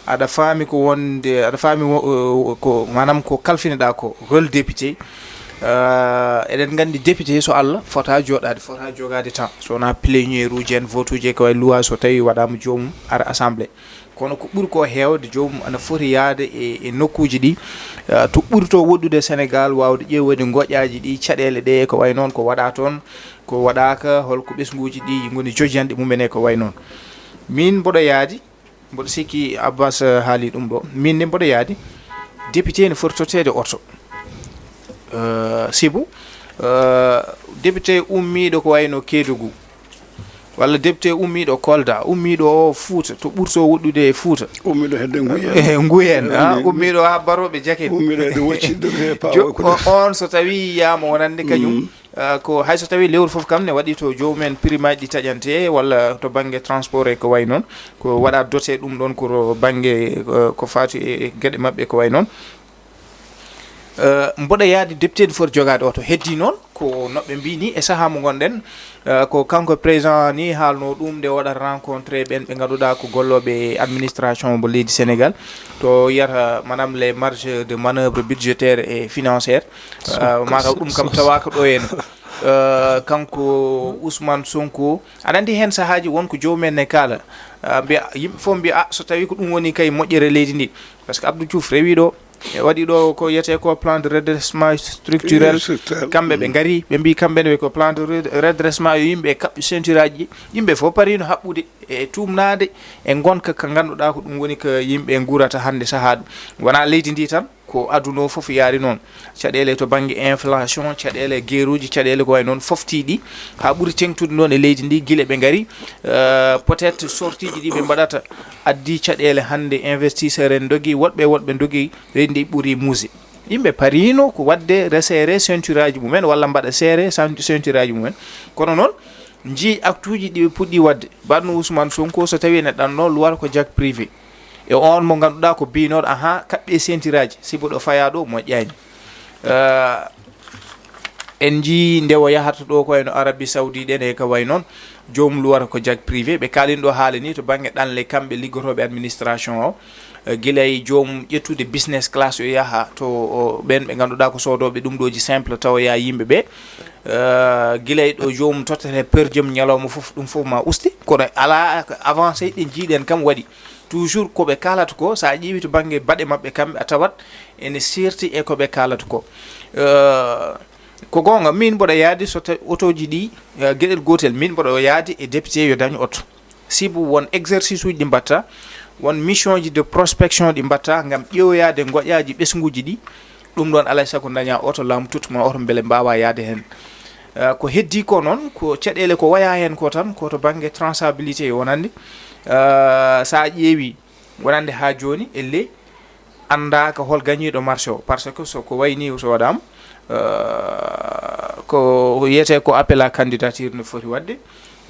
aɗa faami ko wonde, aɗa faami wo-, eh, ko, maanaam ko kalfiniɗaa ko, rôle député. Eh, eɗen nganndi député so Allah fota jooɗaade, fota jogaade temps. So wonaa plénière uji en, vote uji e ko wayi loi, so tawii waɗaama joomum ara assemblée. Kono ko ɓuri ko heewde, joomum ana foti yahde e, e nokkuuji ɗi, eh, to ɓurto woɗɗude Sénégal, waawde ƴeewde ngoƴaaji ɗi, caɗeele ɗe, ko wayi noon, ko waɗaa toon, ko waɗaaka, holko ɓesnguuji ɗi ngoni jojanɗe mumen e ko wayi noon. Min mboɗo yaadi, mboɗo sikki Abbas, eh, haali ɗum ɗo. Min ne mboɗo yaadi, député ne foti totteede oto. Eh, sibu, eh, député ummiiɗo ko wayi no Kédougou, walla député ummiiɗo Kolda, ummiiɗo o Fuuta, to ɓurto woɗɗude e Fuuta. Ummiiɗo hedde Nguyen. Eh, Nguyen, ah, Nguyen. Ummiiɗo haa Barooɓe Jaken. Ummiiɗo hedde Wocci, député Paa Jo-, Wocci. O-, on so tawii yiyaama wonande kañum, mm, ah, ko hay so tawii lewru fof kam ne waɗi to joomum en primaaji ɗi taƴante, walla to bannge transport e ko wayi noon, ko waɗa doté ɗum ɗoon ko to bannge, eh, ko faati e, e geɗe maɓɓe ko wayi noon. Eh, mboɗo yaadi député foti jogaade oto. Heddi noon, ko no ɓe mbii ni, e sahaa mo ngonɗen, eh, ko kanko président ni haalno ɗum nde waɗata rencontré ɓen ɓe ngannduɗaa ko gollooɓe e administration mo leydi Sénégal, to yiyata, maanaam, les marges de manœuvre budgétaire et financière. Eh, mataw ɗum kam tawaaka ɗo en. Eh, kanko Ousmane Sonko, aɗa anndi heen sahaaji won ko joomum en ne kaala, eh, mbiya, yimɓe fof mbiya, "Ah, so tawii ko ɗum woni kay moƴƴere leydi ndi." Par ce que Abdou Diouf rewii ɗo, e waɗi ɗo ko wiyetee ko plan de redressement structurel. Structurel. Kamɓe ɓe ngari, ɓe mbii kamɓe ne ko plan de red-, redressement, yo yimɓe kaɓɓe ceinture aji ɗi. Yimɓe fof pariino haɓɓude e tuumnaade e ngonka ka ngannduɗaa ko ɗum woni ko yimɓe nguurata hannde sahaa ɗum. Wonaa leydi ndi tan, ko aduna o fof yaari noon. Caɗeele to bannge inflation, caɗeele geeruuji, caɗeele ko wayi noon, foftii ɗi haa ɓuri teŋtude noon e leydi ndi gila ɓe ngari. Euh, peut-être sortie ji ɗi ɓe mbaɗata addi caɗeele hannde, investisseur en ndogi, woɗɓe, woɗɓe ndogi, leydi ndi ɓuri muusde. Yimɓe pariino ko waɗde resserré ceinture aji mumen walla mbaɗa serré ceinture aji mumen. Kono noon, njii acte uji ɗi ɓe puɗɗi waɗde. Mbaɗno Ousmane Sonko, so tawii ene ɗanno luwata ko jag privé. E on mo ngannduɗaa ko biynooɗo, ahan, kaɓɓe ceinture aji, sibu ɗo fayaa ɗo moƴƴaani. Euh, En njii nde o yahata ɗo ko wayno Arabie Saoudite en e ko way noon, joomum luwata ko jag privé. Ɓe kaalin ɗo haala ni to bannge ɗanle kamɓe liggotooɓe administration o, eh, gila e joomum ƴettude business class o yaha to o, ɓen ɓe ngannduɗaa ko soodooɓe ɗum ɗooji simple tawa yaa yimɓe ɓe. Eh, gila e ɗo joomum tottata per diem ñalawma fof, ɗum fof ma usti. Kono alaa ko avancé ɗe njiiɗen kam waɗi. Toujours ko ɓe kaalata ko, so a ƴeewi to bannge baɗe maɓɓe kamɓe, a tawat ene seerti e ko ɓe kaalata ko. Eh, ko goonga, min mboɗo yaadi so tawi otooji ɗi, eh, geɗel gootel, min mboɗo yaadi e député yo dañ oto. Sibu won exercice uji ɗi mbatta, won mission ji de prospection ɗi mbatta ngam ƴeewoyaade ngoƴaaji ɓesnguuji ɗi. Ɗum ɗoon alaa e sago daña oto laamu tuttu ma oto mbele mbaawa yaade heen. Eh, ko heddii ko noon, ko caɗeele ko wayaa heen ko tan, ko to bannge transabilité e wonande. Eh, so a ƴeewi wonande haa jooni, elle anndaaka hol gañiiɗo marché o, par ce que so ko wayi ni so waɗaama, eh, ko wiyetee ko appel à candidature no foti waɗde,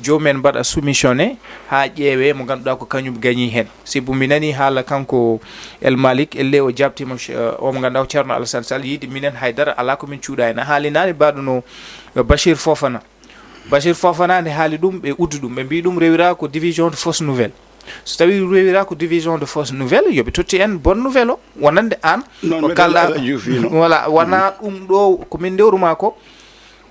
joomum en mbaɗa soumissionné haa ƴeewee mo ngannduɗaa ko kañum gañi heen. Sibu mi nanii haala kanko El Malick, elle o jaabtiima, eh, o mo ngannduɗaa ko Ceerno Alassane Sall, yiide minen haydara alaa ko min cuuɗa heen. A haalii naane mbaɗuno, eh, Bachir Fofana. Bachir Fofana nde haali ɗum, ɓe uddi ɗum. Ɓe mbii ɗum rewira ko division de fausse nouvelle. So tawi rewira ko division de fausse nouvelle, yo ɓe totti en bonne nouvelle o. Wonande aan, non, ko mbeɗa kalɗa, Alhaji Diouf wino. Voilà, wona ɗum ɗo ko min ndewru ma ko,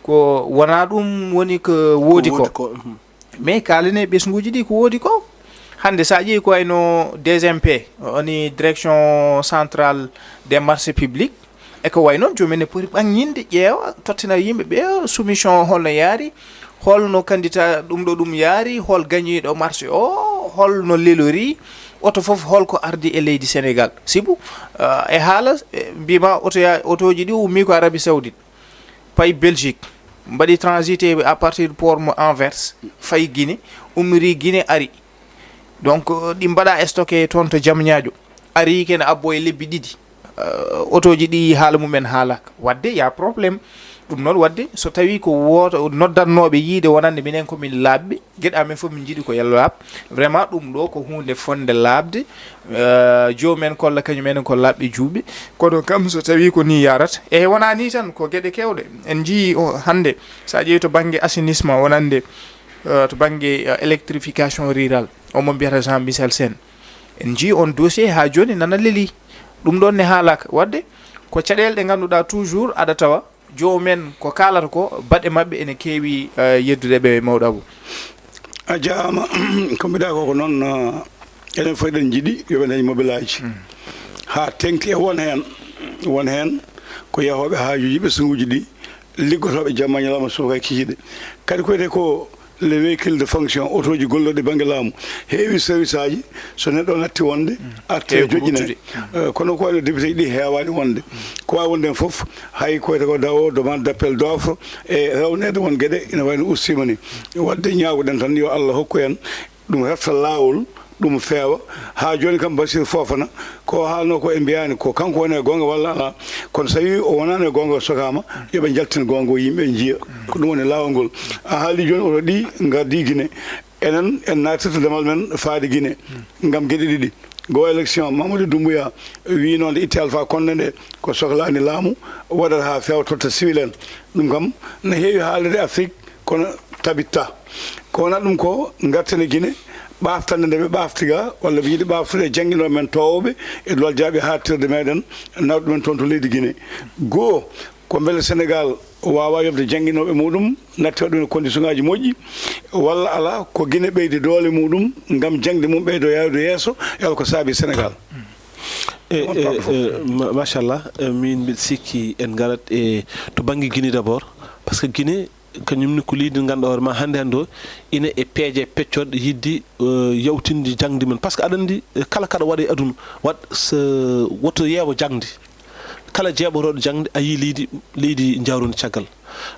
ko wona ɗum woni ko woodi ko. Ko woodi ko, mhm. Mais kaalane ɓesnguuji ɗi ko woodi ko. Hannde so a ƴeewi ko wayno D G M P, woni direction centrale des marchés publics, e ko wayi noon, joomum en ne poti ɓaŋŋinde, ƴeewa, tottina yimɓe ɓe, soumission holno yaari, holno candidat ɗum ɗo ɗum yaari, hol gañiiɗo marché o, holno lelori, oto fof holko ardi e leydi Sénégal. Sibu, eh, e haala, eh, mbima oto ya-, otooji ɗi ummi ko Arabie Saoudite, payi Belgique, mbaɗi transité à partir de port mo Anvers, fayi Guinée, ummiri Guinée, ari. Donc, eh, ɗi mbaɗa stocké toon to Diamniadio, ari kene abbo e lebbi ɗiɗi. Eh, otooji ɗi haala mumen haalaka. Wadde, y a problème. Ɗum noon wadde, so tawi ko wooto noddannooɓe yiide wonande minen ko min laaɓɓe, geɗe amen fof min njiɗi ko yo laaɓ. Vraiment, ɗum ɗo ko huunde fonde laaɓde. Eh, joomum en kolla kañum en ko laaɓɓe juuɓe. Kono kam so tawi ko ni yarata. E wona ni tan, ko geɗe kewɗe. En njii o hannde, so a ƴeewi to bannge assainissement wonande, eh, to bannge, eh, électrification rurale, o mo mbiyata Jean Michel Sène. En njii on dossier haa jooni nana lelii. Ɗum ɗoon ne haalaka. Wadde ko caɗeele ɗe ngannduɗaa toujours aɗa tawa joomum en ko kaalata ko baɗe maɓɓe ene keewi, eh, yeddude ɓe mawɗo Abou. A jaaraama. Ko mbiɗa ko, ko noon, eh, enen fof eɗen njiɗi yo ɓe dañ mobelaaji. Mm. Haa teŋti e won heen, won heen ko yahooɓe haajuuji ɓesnguuji ɗi, liggotooɓe jamma ñalawma subaka e kikiiɗe. Kadi ko wiyetee ko les véhicules de fonction, otooji gollooɗi bannge laamu, heewi service aji, so neɗɗo natti wonde, mm, arte heewi ko joƴƴine. Ruttude. Mm. Eh, kono ko wayno député ɗi heewaani wonde. Mm. Ko waawi wonde heen fof, hay ko wiyetee ko dawo, demande d'appel d'offre, e rewneede won geɗe ina wayno ustiima ni. Wadde ñaagoɗen tan yo Allah hokku en ɗum refta laawol, ɗum feewa. Haa jooni kam, Basiir Foofana, ko o haalnoo ko, en mbiyaani ko kanko woni e goonga walla alaa. Kono so tawii o wonaani e goonga, o sokaama, yo ɓe njaltin goonga o, yimɓe njiya. Ko ɗum woni laawol ngol. A haalii jooni, oto ɗi ngardi Gine. Enen, en naatirta damal men faade Gine ngam geɗe ɗiɗi. Goo élection, Mamadou Doumbouya wiinoo nde itti Alpha Condé nde ko soklaani laamu, waɗata haa feewa, totta civil en. Ɗum kam, no heewi haalde Afrik, kono tabitta. Ko wonata ɗum ko, ngarten e Gine, ɓaaftande nde ɓe ɓaafti ga, walla ɓe njiɗi ɓaaftude e jannginooɓe men toowooɓe e duwal jaaɓi haaɗtirde meɗen, nawɗo men toon to leydi Gine. Goo, ko mbele Senegaal waawa yoɓde jannginooɓe muɗum, natti waɗ ɗum e condition ngaaji moƴƴi, walla alaa, ko Gine ɓeydi doole muɗum ngam jaŋde mum ɓeydo yaawde yeeso, e hol ko saabi Senegaal? E, On e, parle fof. E, ma-, machallah, e, min mbiɗa sikki en ngarat e to bannge Gine d'abord, par ce que Gine kañum ne ko leydi ndi ngannduɗaa hoore ma hannde hannde o ina e peeje peccorɗe yiɗde, eh, yawtinde jaŋde mum. Par ce que aɗa anndi, eh, kala kaɗa waɗa e aduna, waɗ so, woto yeeɓo jaŋde. Kala jeeɓotooɗo jaŋde a yii leydi, leydi njaaroondi caggal.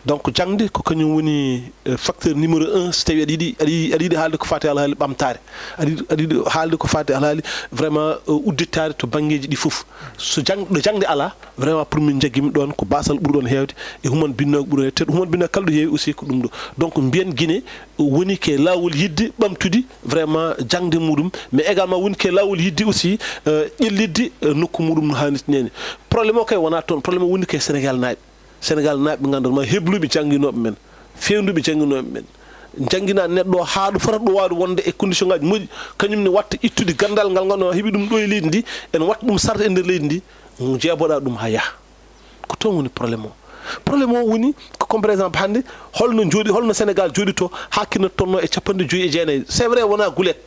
Donc jaŋde ko kañum woni, eh, facteur numéro un so tawii aɗa yiɗi, aɗa yiɗi, aɗa yiɗi haalde ko faati e alhaali ɓamtaare. Aɗa yiɗi, aɗa yiɗi haalde ko faati e alhaali vraiment, eh, udditaare to banngeeji ɗi fof. So jaŋ-, ɗo jaŋde alaa, vraiment, pour min njaggimi ɗoon ko baasal ɓuri ɗoon heewde, e human binnoowo ɓuri ɗoon heewde, te human binnoowo kala ɗo heewi aussi ko ɗum ɗo. Donc, mbiyen Gine woni ke laawol yiɗde ɓamtude vraiment jaŋde muɗum, mais également woni ke laawol yiɗde aussi, euh, ƴellitde, euh, nokku muɗum no haanirta neene. Problème o kay wonaa toon, problème o woni ke Senegaal naaɓe. Sénégal naaɓe ɓe ngannduɗaa ma hebluɓe jannginooɓe men, fewnduɓe jannginooɓe men, njannginaa neɗɗo o haa ɗo fotata ɗo waawde wonde e condition ngaji moƴƴi, kañum ne watta ittude ganndal ngal ngannduɗaa heɓi ɗum ɗo e leydi ndi, ene watta ɗum sarde e nder leydi ndi, jeeboɗaa ɗum haa yaha. Ko toon woni problème o. Problème o woni ko, comme par exemple hannde, holno jooɗi, holno Sénégal jooɗi to haa kinnotonno e capanɗe joyi e jeenayi? C'est vrai, wonaa gulet,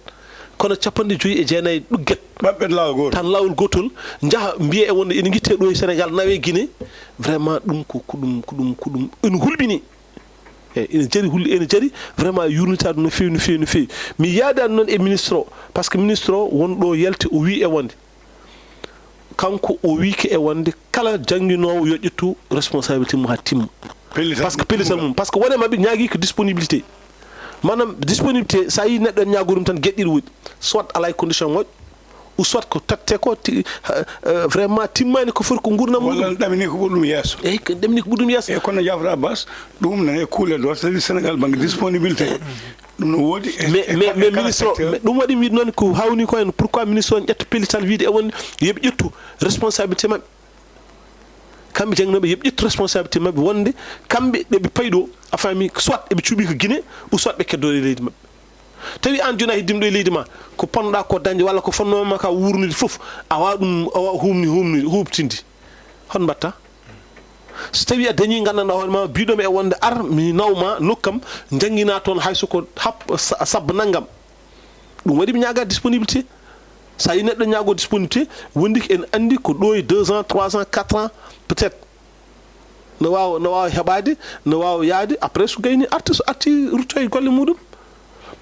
kono capanɗe joyi e jeenayi ɗugget. Ɓaɓɓet laawol gootol. Tan laawol gootol, njaha mbiya e wonde ene ngitte ɗo e Sénégal, nawe Guinée. Vraiment, ɗum ko, ko ɗum, ko ɗum, ko ɗum ene hulɓini. Eyi, ene jari hulde, ene jari vraiment yurnitaade no feewi, no feewi, no feewi. Mi yaadaani noon e ministre o, par ce que ministre o won ɗo yalti, o wii e wonde, kanko o wii ke e wonde kala jannginoowo yo ƴettu responsabilité mum haa timma. Pellital. Par ce que pellital mum, par ce que won e maɓɓe ñaagii ko disponibilité. Maanaam disponibilité, so a yii neɗɗo ene ñaagoo ɗum tan, geɗe ɗiɗi woodi. Soit alaa e condition moƴƴo, ou soit ko tatte ko ti-, ha, eh, vraiment timmaani ko foti ko nguurndam mum. Walla ne ɗamini ko ɓuri ɗum yeeso. Eyi, ko ɗamini ko ɓuri ɗum yeeso. Eyi, kono jaafoɗa Bas, ɗum nane e kuule ɗo, c'est-à-dire Sénégal banggue disponibilité. Ɗum no woodi e, mais, e, mais, e mais kala ministre o, secteur. Mais ɗum waɗi mi wiide noon ko hawni ko en, pourquoi ministre o ne ƴetta pellital wiide e wonde yoɓe ƴettu responsabilité maɓɓe? Kamɓe jannginooɓe yoɓe ƴettu responsabilité maɓɓe wonde kamɓe ɗe ɓe payi ɗo, a faami, soit eɓe cuuɓi ko Guinée, ou soit ɓe keddoore leydi maɓɓe. Tawi aan jooni a heddima ɗo e leydi ma, ko ponnoɗaa ko dañde walla ko fonnoo ma ka wuurnude fof, a waawa ɗum, a waawa huumni, huumni, huuɓtinde. Hol mbaɗta? So tawi a dañi, nganndanɗaa hoore ma, biɗo mi e wonde ar mi naw ma nokkam, njannginaa toon hay so ko hap-, sa-, sabba nanngam. Ɗum waɗi mi ñaaga disponibilité. So a yi neɗɗo ñaago disponibilité, wondi ko en anndi ko ɗo e deux ans, trois ans, quatre ans, peut-être. No waawa, no waawa heɓaade, no waawa yaade, après so gayni arti, so arti rutto e golle muɗum.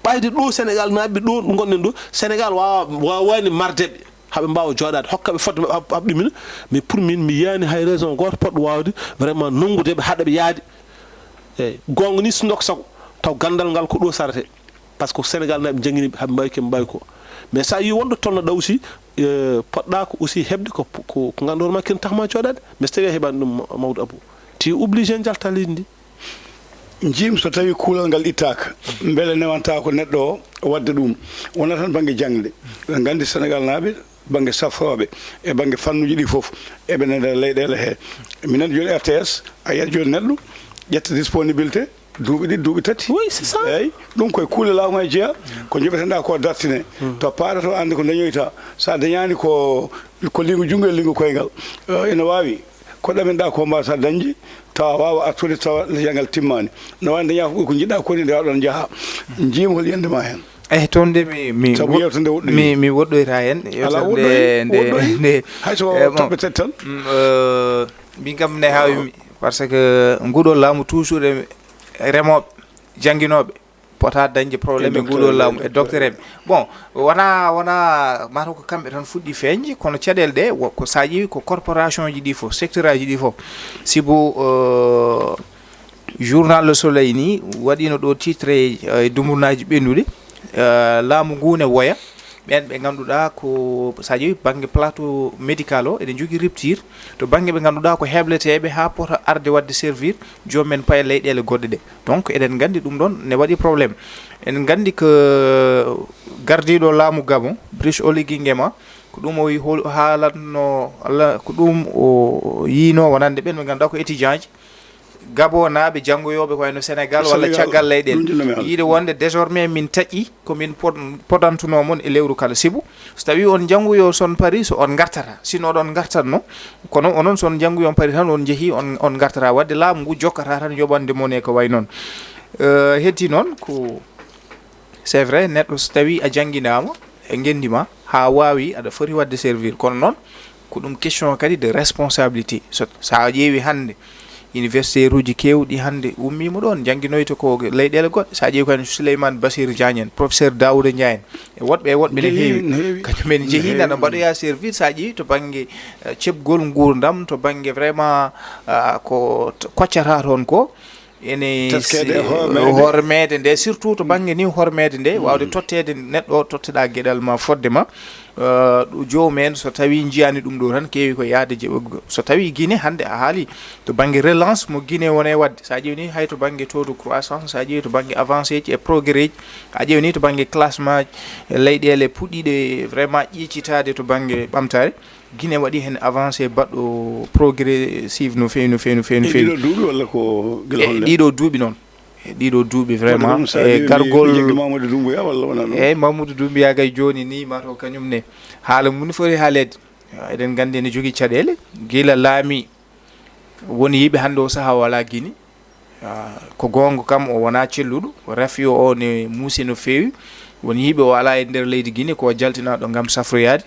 Ɓayde ɗo Sénégal naaɓe ɗo ngonɗen ɗo, Sénégal waawa, waawaani marde ɓe, haɓe mbaawa jooɗaade, hokka ɓe fodde maɓɓe, haɓ-, haɓ ɗumina. Mais pour min, mi yiyaani hay raison gooto poɗɗo waawde vraiment nanngude ɓe, haɗa ɓe yaade. Eyi, goonga ni, so ndok sago, taw ganndal ngal ko ɗo sarate. Par ce que Sénégal naaɓe njanngini ɓe, haɓe mbaawi ko ɓe mbaawi ko. Mais so a yii wonɗo tolnoɗaa aussi, eh, poɗɗaa ko aussi heɓde ko, ko, ko ngannduɗaa ma kene tax ma jooɗaade. Mais so tawii a heɓaani ɗum, ma-, mawɗo Abou, tu es obligé njalta leydi ndi. Njiim so tawii kuulal ngal ittaaka, mbele newantaa ko neɗɗo o waɗde ɗum? Wonaa tan bannge jaŋde. Eɗen nganndi Sénégal naaɓe, bannge safrooɓe, e bannge fannuuji ɗi fof, eɓe nder leyɗeele he. Minen jooni R T S, a yiyat jooni neɗɗo, ƴetta disponibilité, duuɓi ɗiɗi, duuɓi tati. Oui, c'est ça. Eeyi, ɗum koye kuule laamu e jeyaa, ko njoɓetenɗaa ko dartine. Hmm. To paaɗa to annde ko dañoyta. So a dañaani ko, ko liingu junngo e liingu koyngal, eh, ina waawi ko ɗaminɗaa ko mbaasa dañde, tawa waawa artude, tawa leydi ngal timmaani. No waawi dañaa ko ɓuri ko njiɗɗaa ko ni, nde ɗon njaha. Njiimi hol yiyannde ma heen. Eyi, toon de mi, mi Sabu wo-, yewtere nde woɗɗoyi. Mi, mi woɗɗoyra heen. Alaa, yewtere woɗɗoyi, nde, nde, woɗɗoyi. Nde, hay so eh, bon. Toɓɓe tati tan. Mm, eh, min kam ne haawi mi, par ce que nguɗo laamu toujours e remooɓe, jannginooɓe, pota dañde problème e nguɗo laamu e docteur en. Bon, wona, wona mataw ko kamɓe tan fuɗɗi feeñde, kono caɗeele ɗe, wo-, ko so a ƴeewi ko corporation ji ɗi fof, secteur aji ɗi fof. Sibu, eh, journal Le Soleil ni waɗino ɗo titre, eh, e dumbunaji ɓennuɗi, eh, laamu ngu ne woya. Ɓen ɓe ngannduɗaa ko, so a ƴeewi bannge plateau médical o, eɗen njogii rupture to bannge ɓe ngannduɗaa ko hebleteeɓe haa pota arde waɗde servir joom men paye leyɗeele goɗɗe ɗe. Donc, eɗen nganndi ɗum ɗon ne waɗi problème. Eɗen nganndi ko gardiiɗo laamu Gabon, Brice Oligui Nguema, ko ɗum o wi-, hol-, haalatno, Allah, ko ɗum o yiino wonande ɓen ɓe ngannduɗaa ko étudiant ji, Gabonaaɓe janngoyooɓe ko wayno Sénégal walla Sénégal, caggal leyɗeele. Ɗum jinnoomi haalde. Yiide wonde désormais min taƴi ko min pod-, podantunoo mon e lewru kala. Sibu, so tawii on njanngoyoo, so on parii, so on ngartata. Sinno oɗon ngartatno, kono onon so on njanngoyii, on parii tan, on njehii, on, on ngartata. Waɗde laamu ngu jokkata tan yoɓande mon e ko wayi noon. Eh, heddi noon ko C'est vrai, neɗɗo so tawii a jannginaama e ngenndi ma, haa waawi, aɗa foti waɗde servir. Kono noon, ko ɗum question kadi de responsabilité. So, so a ƴeewi hannde, universitaire uji keewɗi hannde ummiima ɗoon, njannginoyta ko leyɗeele goɗɗe. So a ƴeewi ko wayno Souleymane Bassirou Diagne en, professeur Daouda Ndiaye en, e woɗɓe e woɗɓe ne heewi. Kañum en njehii, nana mbaɗoyaa servir, so a ƴeewi to bannge, eh, ceɓgol nguurndam, to bannge vraiment, ah, ko t-, koccata toon ko. Ene Teskeede e si-, hormeede. Hormeede nde, surtout to bannge ni hormeede nde, waawde totteede neɗɗo o, totteɗaa geɗal ma fodde ma. Eh, ɗo joomum en, so tawii njiyaani ɗum ɗo tan, keewi ko yahde je-, so tawii Guinée hannde a haali, to bannge relance mo Guinée woni e waɗde, so a ƴeewi ni hay to bannge taux de croissance, so a ƴeewi to bannge avancé ji e progrès ji, a ƴeewi ni to bannge classement leyɗeele puɗɗiiɗe vraiment ƴiiƴcitaade to bannge ɓamtaare. Guinée waɗi heen avancé baɗɗo progressive no feewi, no feewi, no feewi, no E feewi. Ɗiɗo duuɓi walla ko gila E honde? Ɗiɗo duuɓi noon. E ɗiɗo duuɓi vraiment. Ɗum sa E ƴeewi gargol mi jaggi Mamadou Doumbouya walla wona ɗum? Eyyi, Mamadou Doumbouya kay jooni ni mataw kañum ne haala mum foti haaleede. Eɗen nganndi ene jogii caɗeele. Gila laami woni yiɓe hannde o sahaa o alaa Guinée. Ah, ko goonga kam o wonaa celluɗo. Rafi o ne muusi no feewi. Woni yiɓe o alaa e nder leydi Guinée ko jaltinaaɗo ngam safroyaade.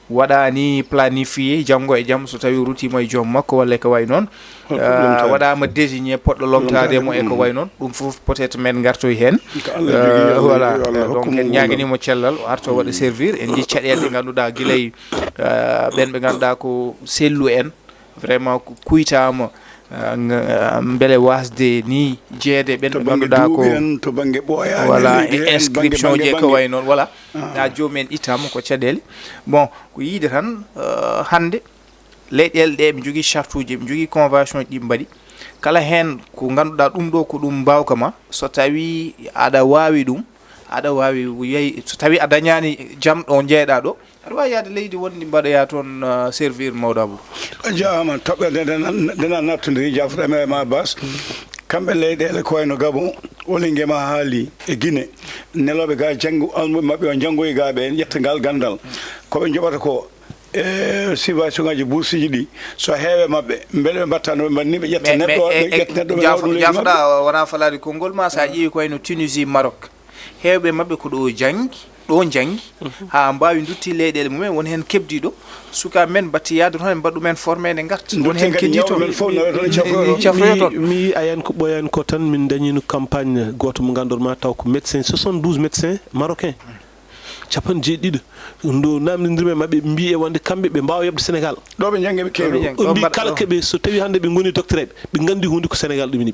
Waɗaani planifié janngo e jam so tawi o rutiima e joom makko walla e ko wayi noon. Ah, waɗaama désigné poɗɗo lomtaade mo e ko wayi noon. Ɗum fof peut-être men ngartoy heen. Voilà. Donc en ñaaganiima cellal o arta o waɗa servir. En njii caɗeele ɗe ngannduɗaa gila e, ah, ɓeen ɓe ngannduɗaa ko sellu en. Vraiment kuytaama, ah, ah, mbele waasde ni jeede ɓeen ɓe ngannduɗaa ko To bannge voilà, e inscription ji e ko wayi noon. Voilà. Na joomum en ittaama ko caɗeele. Bon, ko yiide tan, ah, hannde leyɗeele ɗe ɓe njogii charte uji, ɓe njogii convention ji ɗi mbaɗi. Kala heen ko ngannduɗaa ɗum ɗo ko ɗum mbaawka ma, so tawi aɗa waawi ɗum, aɗa waawi yehi, so tawi a dañaani jam ɗo njeeyɗaa ɗo, aɗa waawi yahde leydi wondi mbaɗoya toon, ah, servir mawɗo Abou. A jaaraama toɓɓere nde nana nattondiri jaafuɗa me ma bas. Kamɓe leyɗeele ko wayno Gabon, Olingue ma haali e Guinée, nelooɓe ga janngu almuɓe maɓɓe o janngoyi ga ɓe ƴetta ngal ganndal. Ko ɓe njoɓata ko e subvention ngaji bourse ji ɗi so heewe maɓɓe mbele ɓe mbatta no ɓe mbanni ɓe ƴetta neɗɗo ɓe ƴetta neɗɗo ɓe nawa ɗum leydi maɓɓe. Jaafuɗa wona falaade konngol ma so a ƴeewi ko wayno Tunisie, Maroc. Heewɓe maɓɓe ko ɗo janngi, ɗo njanngi, haa mbaawi ndutti leyɗeele mumen, won heen keɓdiiɗo, sukaaɓe men mbaɗti yahde toon, en mbaɗ ɗumen formé, nde ngarta. Won heen keddii toon, cafroyo toon. Mi yii a yani ko ɓooyani ko tan, min dañiino campagne gooto mo ngannduɗaa ma taw ko médecin, soixante-douze médecins marocains. Capanɗe jeeɗiɗi ɗiɗo. Ndu naamnindiri men maɓɓe, ɓe mbii e wonde kamɓe ɓe mbaawa yoɓde Sénégal. Ɗo ɓe njanngi ɓe keewi. Ɓe mbii kala keɓe so tawi hannde ɓe ngoni doctorat, ɓe nganndi huunde ko Sénégal ɗum yiɗi.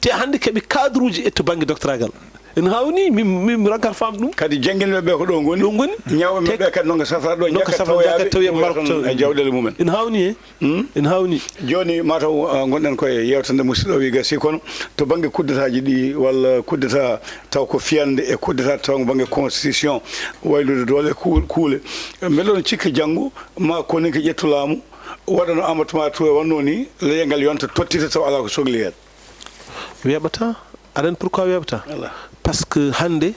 Te hannde keɓe cadre uji e to bannge doctorat gal. Ene haawni, min, min rankar faam ɗum. Kadi jannginɓe ɓe ko ɗo ngoni. Ɗo ngoni. Ñawɓe maɓɓe kadi nonka safra ɗo, nonka safra jaka tawoyaaɓe e jawɗeele mumen. Ene haawni. Ene haawni. Jooni mataw, ah, ngonɗen koye yewtere nde musidɗo o wi gasi kono to bannge coup d'État ji ɗi walla coup d'État taw ko fiyande e coup d'État taw bannge constitution waylude doole ku-, kuule. Mbeɗa ɗon cikka janngo ma koninke ƴettu laamu waɗano Amadou Toumani Touré wannoo ni, leyɗe ngal yonta tottita taw alaa ko sogli heen. Weeɓata. Aɗa anndi pourquoi weeɓata? Par ce que hannde,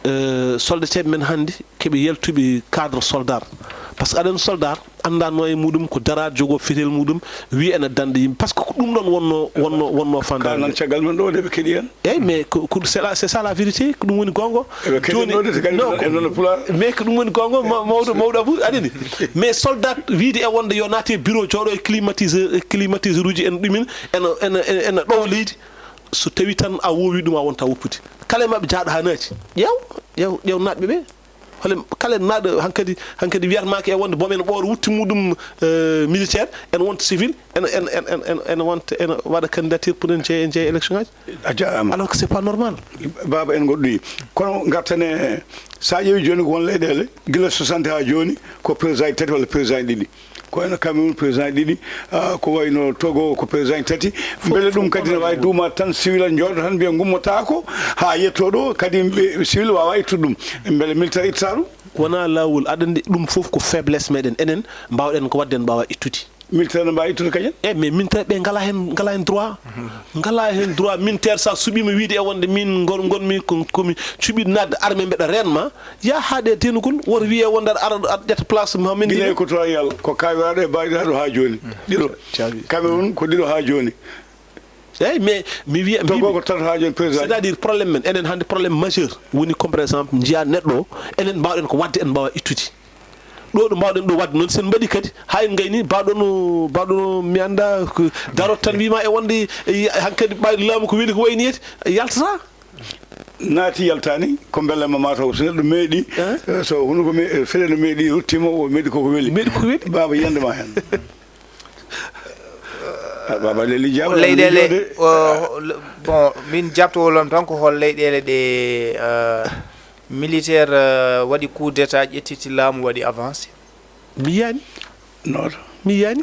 euh, soldateeɓe men hannde keɓe yaltuɓe cadre soldat. Par ce que aɗa anndi soldat anndanno e muɗum ko dara jogo fetel muɗum wi ene danda yimɓe. Par ce que ko ɗum ɗon wonno, wonno, wonno fandaare. Nan caggal men ɗo de ɓe keɗi en. Eyyi, mais ko, ko, c'est la, c'est ça la vérité, ko ɗum woni gonga. Jooni, non, mais ko ɗum woni gonga, ma-, mawɗo, mawɗo Abou, aɗa anndi. Mais soldat wiide e wonde yo naate bureau jooɗo e climatiseur, e climatiseur uji en ɗumin, ene, ene, ene, ene ɗowa leydi. So tawi tan a woowi ɗum, a wonta woppude. Kala e maɓɓe jaaɗo haa naati. Ƴeew, ƴeew, ƴeew naatɓe ɓe. Hole kala naaɗo hankadi, hankadi wiyatmaake e wonde boom ene ɓoora wutte muɗum, eh, militaire, ene wonta civil, ene, ene, ene, ene, ene wonta, ene waɗa candidature pour en jeeya, en jeeya élection ngaji. A jaaraama. Alors que c'est pas normal. Baaba en goɗɗoyi. Kono ngartane, so a ƴeewi jooni ko won leyɗeele, gila soixante haa jooni, ko président tati walla président ɗiɗi. Ko wayno Cameroun président ɗiɗi, ah, ko wayno Togo ko président tati. Mbele ɗum kadi ne waawi duumaade tan, civil en njooɗo tan mbiya ngummotaako haa yettoo ɗo, kadi ɓe civil waawaa ittude ɗum. Mbele militaire ittataa ɗum? Wonaa laawol, aɗa anndi ɗum fof ko faiblesse meɗen. Enen mbaawɗen ko waɗde, en mbaawaa ittude. Militaire ne mbaawi ittude kañum? Eey, mais militaire ɓe ngalaa heen, ngalaa heen droit. Ngalaa heen droit. Militaire, so a suɓiima wiyde e wonde miin ngon-, ngonmi ko, ko mi cuɓiiɗo naatde armée, mbeɗa reen ma, yaha haaɗe e deenugol, woto wiyee wonde aɗa ara, aɗa ƴetta place Mohamed Ndine. Guinée Équatoriale, ko kawiraaɗo e baawiraaɗo haa jooni. Ɗiɗo. Cameroun, ko ɗiɗo haa jooni. Eey, mais mi wiya, Togo ko tato haa jooni président. C'est-à-dire, problème men, enen hannde, problème majeur woni, comme par exemple, njiyaa neɗɗo o, enen mbaawɗen ko waɗde, en mbaawaa ittude. Ɗo ɗo mbaawɗen ɗo waɗde noon, so en mbaɗii kadi, haa en ngayni, mbaawɗon, mbaawɗon, mi anndaa, ko darot tan wii ma e wonde, e, hankadi ɓayde laamu ko weli ko wayi ni, yaltataa. Naati yaltaani, ko mbelema mataw so neɗɗo meeɗi, eh, so hunuko me-, eh, feɗe no meeɗi, ruttiima, o meeɗi koko weli. Meeɗi koko weli. Baaba, yiyannde ma heen. Ah, Baaba Leli Dia, leyɗeele, o, le-, bon, min jaabtowol am tan ko hol leyɗeele ɗe, eh, militaire, eh, waɗi coup d'état, ƴettiti laamu, waɗi avancé? Mi yiyaani. Noon. Mi yiyaani.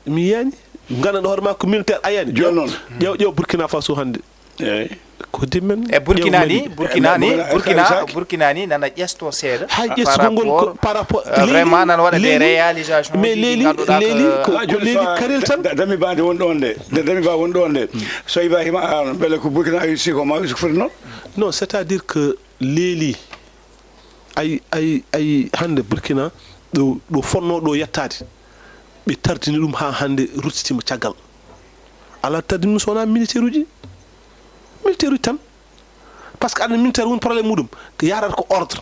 Mi yiyaani. Nganndanɗo hoore ma ko militaire a yiyaani. Jooni noon. Ƴeew, ƴeew Burkina Faso hannde. Eey. Ko dimmen e burkina ni ƴewmani. Burkina ni Burkina- burkina Burkina- burkina ni nana ƴesto seeɗa Hay par ƴettugol ngol ko rapport par rapport euh, vraiment nana waɗa des Leeli- réalisations mais ji ɗi Leeli- ngannduɗaa Leeli que- ko Ah, ko Joli Leeli Sow, karel tan. Da- dami bande wonɗo on de da dami ba wonɗo on de so ibrahima arano bele ko burkina réussi ko ma réussi ko foti noon. Non, c'est-à-dire que Leeli ay ay ay hannde Burkina ɗo ɗo fotno ɗo yettaade, ɓe tardini ɗum haa hannde ruttitima caggal. Alaa tardini ɗum so wonaa militaire uji, militaire uji tan. Parce que aɗa militaire woni problème muɗum ko yarata ko ordre.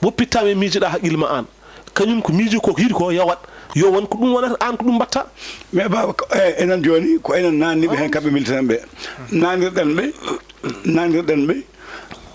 Woppittaama e miijoɗaa haqqille ma aan. Kañum ko miijo ko yiɗi ko yo waɗ, yo won ko ɗum wonata, aan ko ɗum mbaɗta. Mais baba ko- e- enen jooni ko enen nanniɓe heen kamɓe militaire ɓe. Nanirɗen ɓe nanirɗen ɓe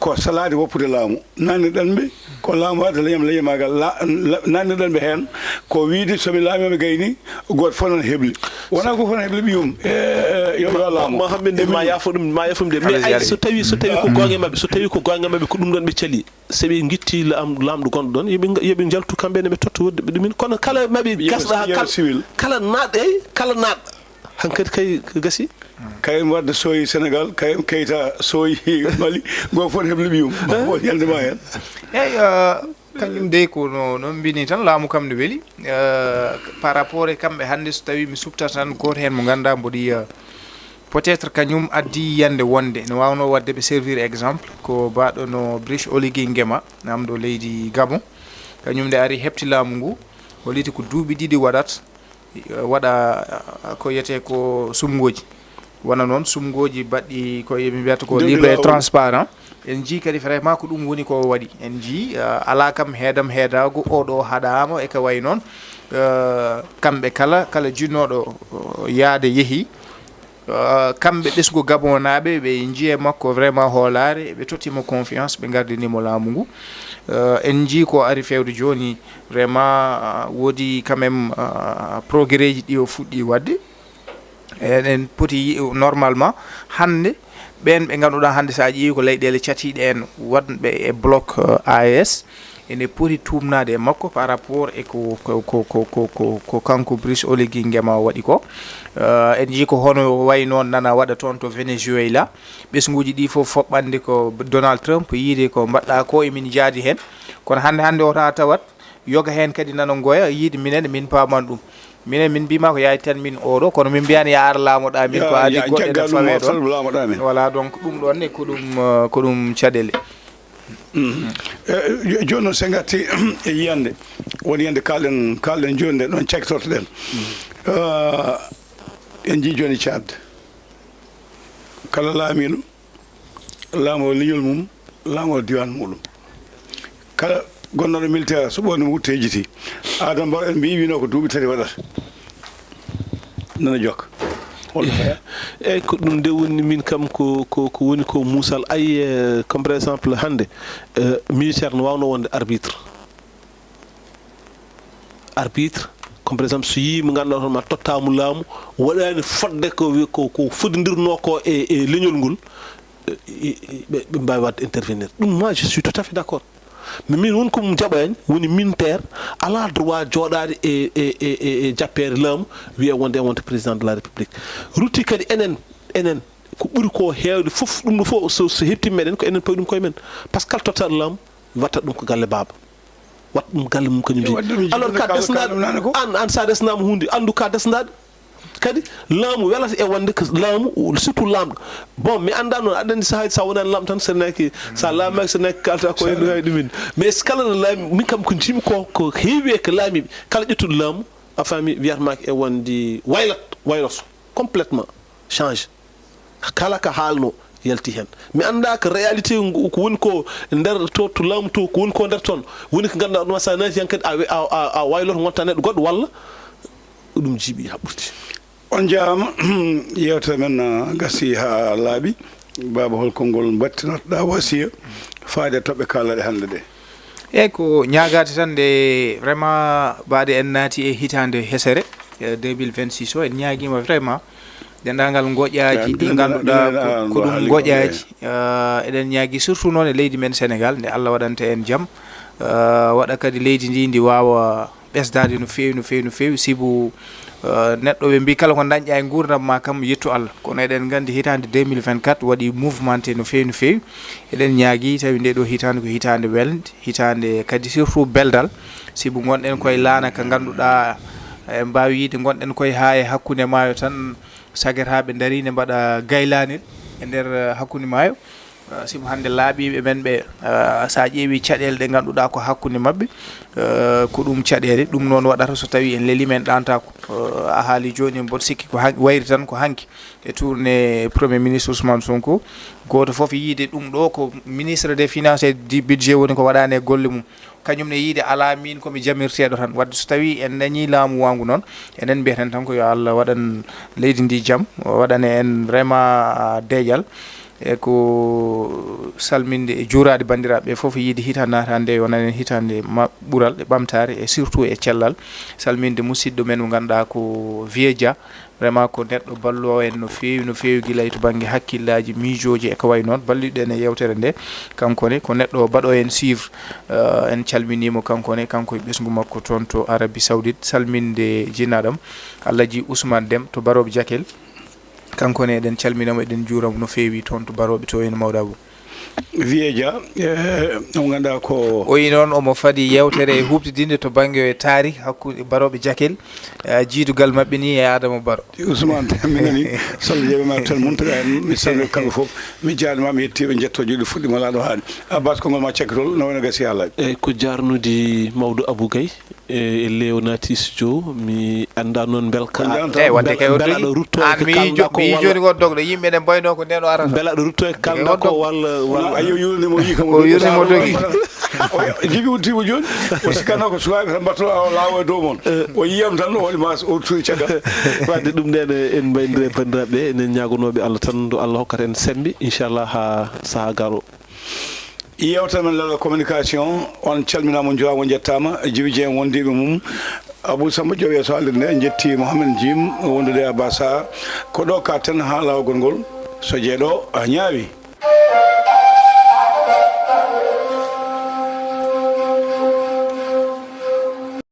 ko salaade woppude laamu. Nanirɗen ɓe ko laamu waɗde leñam leñamaagal. La- la- nanirɗen ɓe heen ko wiide somi laamiima mi gayni gooto fof nan hebli. Wonaa gooto fof nan hebli ɓiyum e yoɓa laamu. Mohamed nde ma yafo ɗum ma yafo ɗum de mais Alhaji ay Ali. So tawi so tawi ko goonga maɓɓe, so tawi ko goonga maɓɓe ko ɗum ɗon ɓe cali, so ɓe ngitti laam- laamɗo gonɗo ɗon yoɓe yoɓe njaltu kamɓe ne ɓe totta wodde ɓe ɗumen. Kono kala maɓe gasɗa Yeru kala civil. Kala naat ey kala naat hankadi kay ko gasi. Kayim wadde sooyi sénégal kayim keyta sooyi mali. Goo fof hebli ɓiyum. Mo ñande ma heen. Eyyi, euh, kañum dey ko no noon mbini tan laamu kam ne weli euh, par rapport e kamɓe hannde so tawi mi subtata tan gooto heen mo ngannduɗaa mboɗi euh, peut-être kañum addi yiyannde wonde no waawnoo waɗde ɓe servir exemple ko baaɗo no Brice Oligui Nguema, namɗo leydi Gabon. Kañum nde ari heɓti laamu ngu, holliti ko duuɓi ɗiɗi waɗat waɗa ko wiyetee ko sumngooji. Wona noon sumngooji baɗɗi ko mi mbiyata ko libre et transparent. En njii kadi vraiment ko ɗum woni ko waɗi. En njii alaa kam heedam heedaagu oɗo haɗaama e ko wayi noon. Kamɓe kala kala jinnooɗo yahde yehi. Kamɓe ɓesngu gabonaaɓe ɓe njii e makko vraiment hoolaare, ɓe tottii mo confiance, ɓe ngardini mo laamu ngu. En njii ko ari feewde jooni. Vraiment woodi quand même progrès ji ɗi o fuɗɗii waɗde. Eɗen poti yi- normalement hannde ɓeen ɓe ngannduɗaa hannde so a ƴeewi ko leyɗeele catiiɗe en wonɓe e bloc A E S, ene poti tuumnaade e makko par rapport e ko ko ko ko ko ko kanko Brice Oligui Nguema o waɗi ko. En njii ko hono wayi noon nana waɗa toon to Venezuela. Ɓesnguuji ɗi fof foɓɓande ko Donald Trump yiide ko mbaɗɗa ko emin njaadi heen. Kono hannde hannde o taa tawat yoga heen kadi nana ngoya yiide minen min paaman ɗum. Minen min mbima ko yaaj tan min oɗo kono min mbiyani ya ar laamoɗa min ko adi goɗɗe ne fawe ɗon. Voilà, donc ɗum ɗon ne ko ɗum ko ɗum caɗele. Jooni noon so ngatti e yiyande woni yiyande kalɗen kalɗen jooni nde ɗon cakkitortoɗen. En jii jooni Tchad kala laamiɗo laamu o leñol mum, laamu o diwan muɗum. Kala gonnoɗo militaire so ɓooni mo wutte hejjiti. Adama Barrow en mbiyi wino ko duuɓi tati waɗata. Nana jokka. Holno faya? Eyyi ko ɗum nde woni min kam ko ko ko woni ko muusal ay comme par exemple hannde militaire no waawno wonde arbitre. Arbitre comme par exemple so yii mo ngannduɗaa hono ma tottaamo laamu waɗaani fodde ko ko ko fodindirnoo ko e e leñol ngol. Ɓe ɓe mbaawi waɗde intervenir ɗum moi je suis tout à fait d' accord. Mais min won ko mo jaɓani woni militaire alaa droit jooɗaade e e e e jappeere laamu wiya wonde wonde président de la république. Rutti kadi enen enen ko ɓuri ko heewde fof ɗum ɗo fof so so heɓtii meɗen ko enen pawi ɗum koye men. Par ce que kala tottaaɗo laamu watta ɗum ko galle baaba. Watta ɗum galle mum kañum jeyi. Alors ka desnaaɗo an an sa desnaama huunde anndu ka desnaaɗo. Kadi laamu welata e wonde ko laamu surtout laamɗo. Bon mi annda noon aɗa anndi sahaaji sa wonani laamɗo tan so neeki sa laamaaki so neeki kalta ko e ɗum hay ɗumen. Mais kala no laami min kam ko njiimi ko ko heewi e ko laamiiɓe kala ƴettuɗo laamu a faami wiyatmaaki e wonde waylat wayloto complètement change. Kala ka haalno yalti heen. Mi anndaa ko réalité ko woni ko nder to to laamu to ko woni ko nder toon woni ko ngannduɗaa ɗum sa naati heen kadi a wayloto ngonta neɗɗo goɗɗo walla ɗum jiiɓi haa ɓurti. On njaaraama. Yeewtere men gasi haa laaɓi. Baaba hol konngol mbattinotoɗaa wasiya faade e toɓɓe kaalaaɗe hannde ɗe? Eeyi ko ñaagaade tan nde vraiment mbaɗe en naati e hitaande hesere deux mille vingt-six o en ñaagiima vraiment denndaangal ngoƴaaji ɗi ngannduɗaa ko ɗum ngoƴaaji. Eɗen ñaagi surtout noon e leydi men Sénégal nde Allah waɗanta en jam waɗa kadi leydi ndi ndi waawa ɓesdaade no feewi, no feewi, no feewi, sibu, eh, neɗɗo ɓe mbii kala ko dañƴaa e nguurndam maa kam, yettu Allah. Kono eɗen nganndi hitaande deux mille vingt-quatre waɗi mouvementé no feewi, no feewi. Eɗen ñaagii tawi ndee ɗoo hitaande ko hitaande welnde, hitaande kadi surtout beldal, sibu ngonɗen koye laana ka ngannduɗaa, en mbaawi yiyde ngonɗen koye haa e hakkunde maayo tan, sagerhaaɓe ndarii ne mbaɗa gaylaanel e nder, eh, hakkunde maayo. Eh, sibu hannde laaɓiiɓe men ɓe, eh, so a ƴeewii caɗeele ɗe ngannduɗaa ko hakkunde maɓɓe, eh, ko ɗum caɗeele. Ɗum noon waɗata so tawii en lelii men ɗaantaako. Eh, a haalii jooni, mboɗo sikki ko han-, wayri tan ko hanki e tournée Premier Ministre Ousmane Sonko. Gooto fof yiide ɗum ɗo ko ministre des Finances et du Budget woni ko waɗaani e golle mum. Kañum ne yiide alaa, miin ko mi jamirteeɗo tan. Wadde so tawii en dañii laamu waangu noon, enen mbiyeten tan ko yo Allah waɗan leydi ndi jam, waɗane en vraiment deeƴal. E ko salminde e juuraade banndiraaɓe ɓe fof, yiide hitaande naataande nde, yo wonane en hitaande ma-, ɓural e ɓamtaare e surtout e cellal. Salminde musidɗo men mo ngannduɗaa ko Vieux Dia, vraiment ko neɗɗo balluɗo en no feewi, no feewi, gila e to bannge hakkillaaji, miijooji e ko wayi noon. Balluɗo en e yeewtere nde, kanko ne ko neɗɗo baɗɗo en suivre. Eh, en calminii mo kanko ne, kanko e ɓesngu makko toon to Arabie Saoudite. Salminde jinnaɗam Alhaji Ousmane Dem to Baroɓe Jakel. Kanko ne eɗen calmina mo, eɗen njuura mo no feewi toon to Baroɓe to, en mawɗa bo. Vieux Dia, eh, mo ngannduɗaa ko o yi noon, omo fadi yeewtere e huuɓtidinde to bannge taari hakkunde Baroɓe Jakel, eh, jiidugal maɓɓe ni e Adama Baro. Ousmane, mi nani, so Allah jaɓii ma tan Mountaga en, mi salmii kamɓe fof, mi jaarniima, mi yettii ɓe, njetto juuɗe fuɗɗi mo laaɗo haali. Abbas, konngol ma cakkitol, no wayno gasi haalaaji. Eyyi, ko jaarnude mawɗo Abou Gaye, e, e Léonatus Jo, mi anndaa noon mbel ka, On jaarnata. Eyyi, wadde mbel-, kay o mbela dogi. Aɗa rutto Aan ko mi kalɗa ko mi walla jooni ko dogɗo, yimɓe ne mbayno ko nden o arata. Mbela aɗa rutto e kalɗa ko walla, walla. Ayo, yurni mo, yi kam o dogi. O yurni mo dogi. O jibi uddiimo jooni. O sikkanno ko sukaaɓe tan mbatto awa laawo e dow mon. Eh. O yiyam tan, o waɗi ma o turi caggal. Wadde ɗum nden, en mbayndire banndiraaɓe, enen ñaagonooɓe Allah tan, nde Allah hokkata en semmbe, inchallah, haa sahaa garo. Yeewtere men Leɗɗe Communication, on calminaama, on njuuraama, on njettaama. Jibi Dieng wondiiɓe mum, Abou Samba Diop yeeso haalirde nde, en njetti Mohamed Jim wondude e Abba Sarr. Ko ɗo kaaɗten haa laawol ngol, so jeeɗo a ñaawi.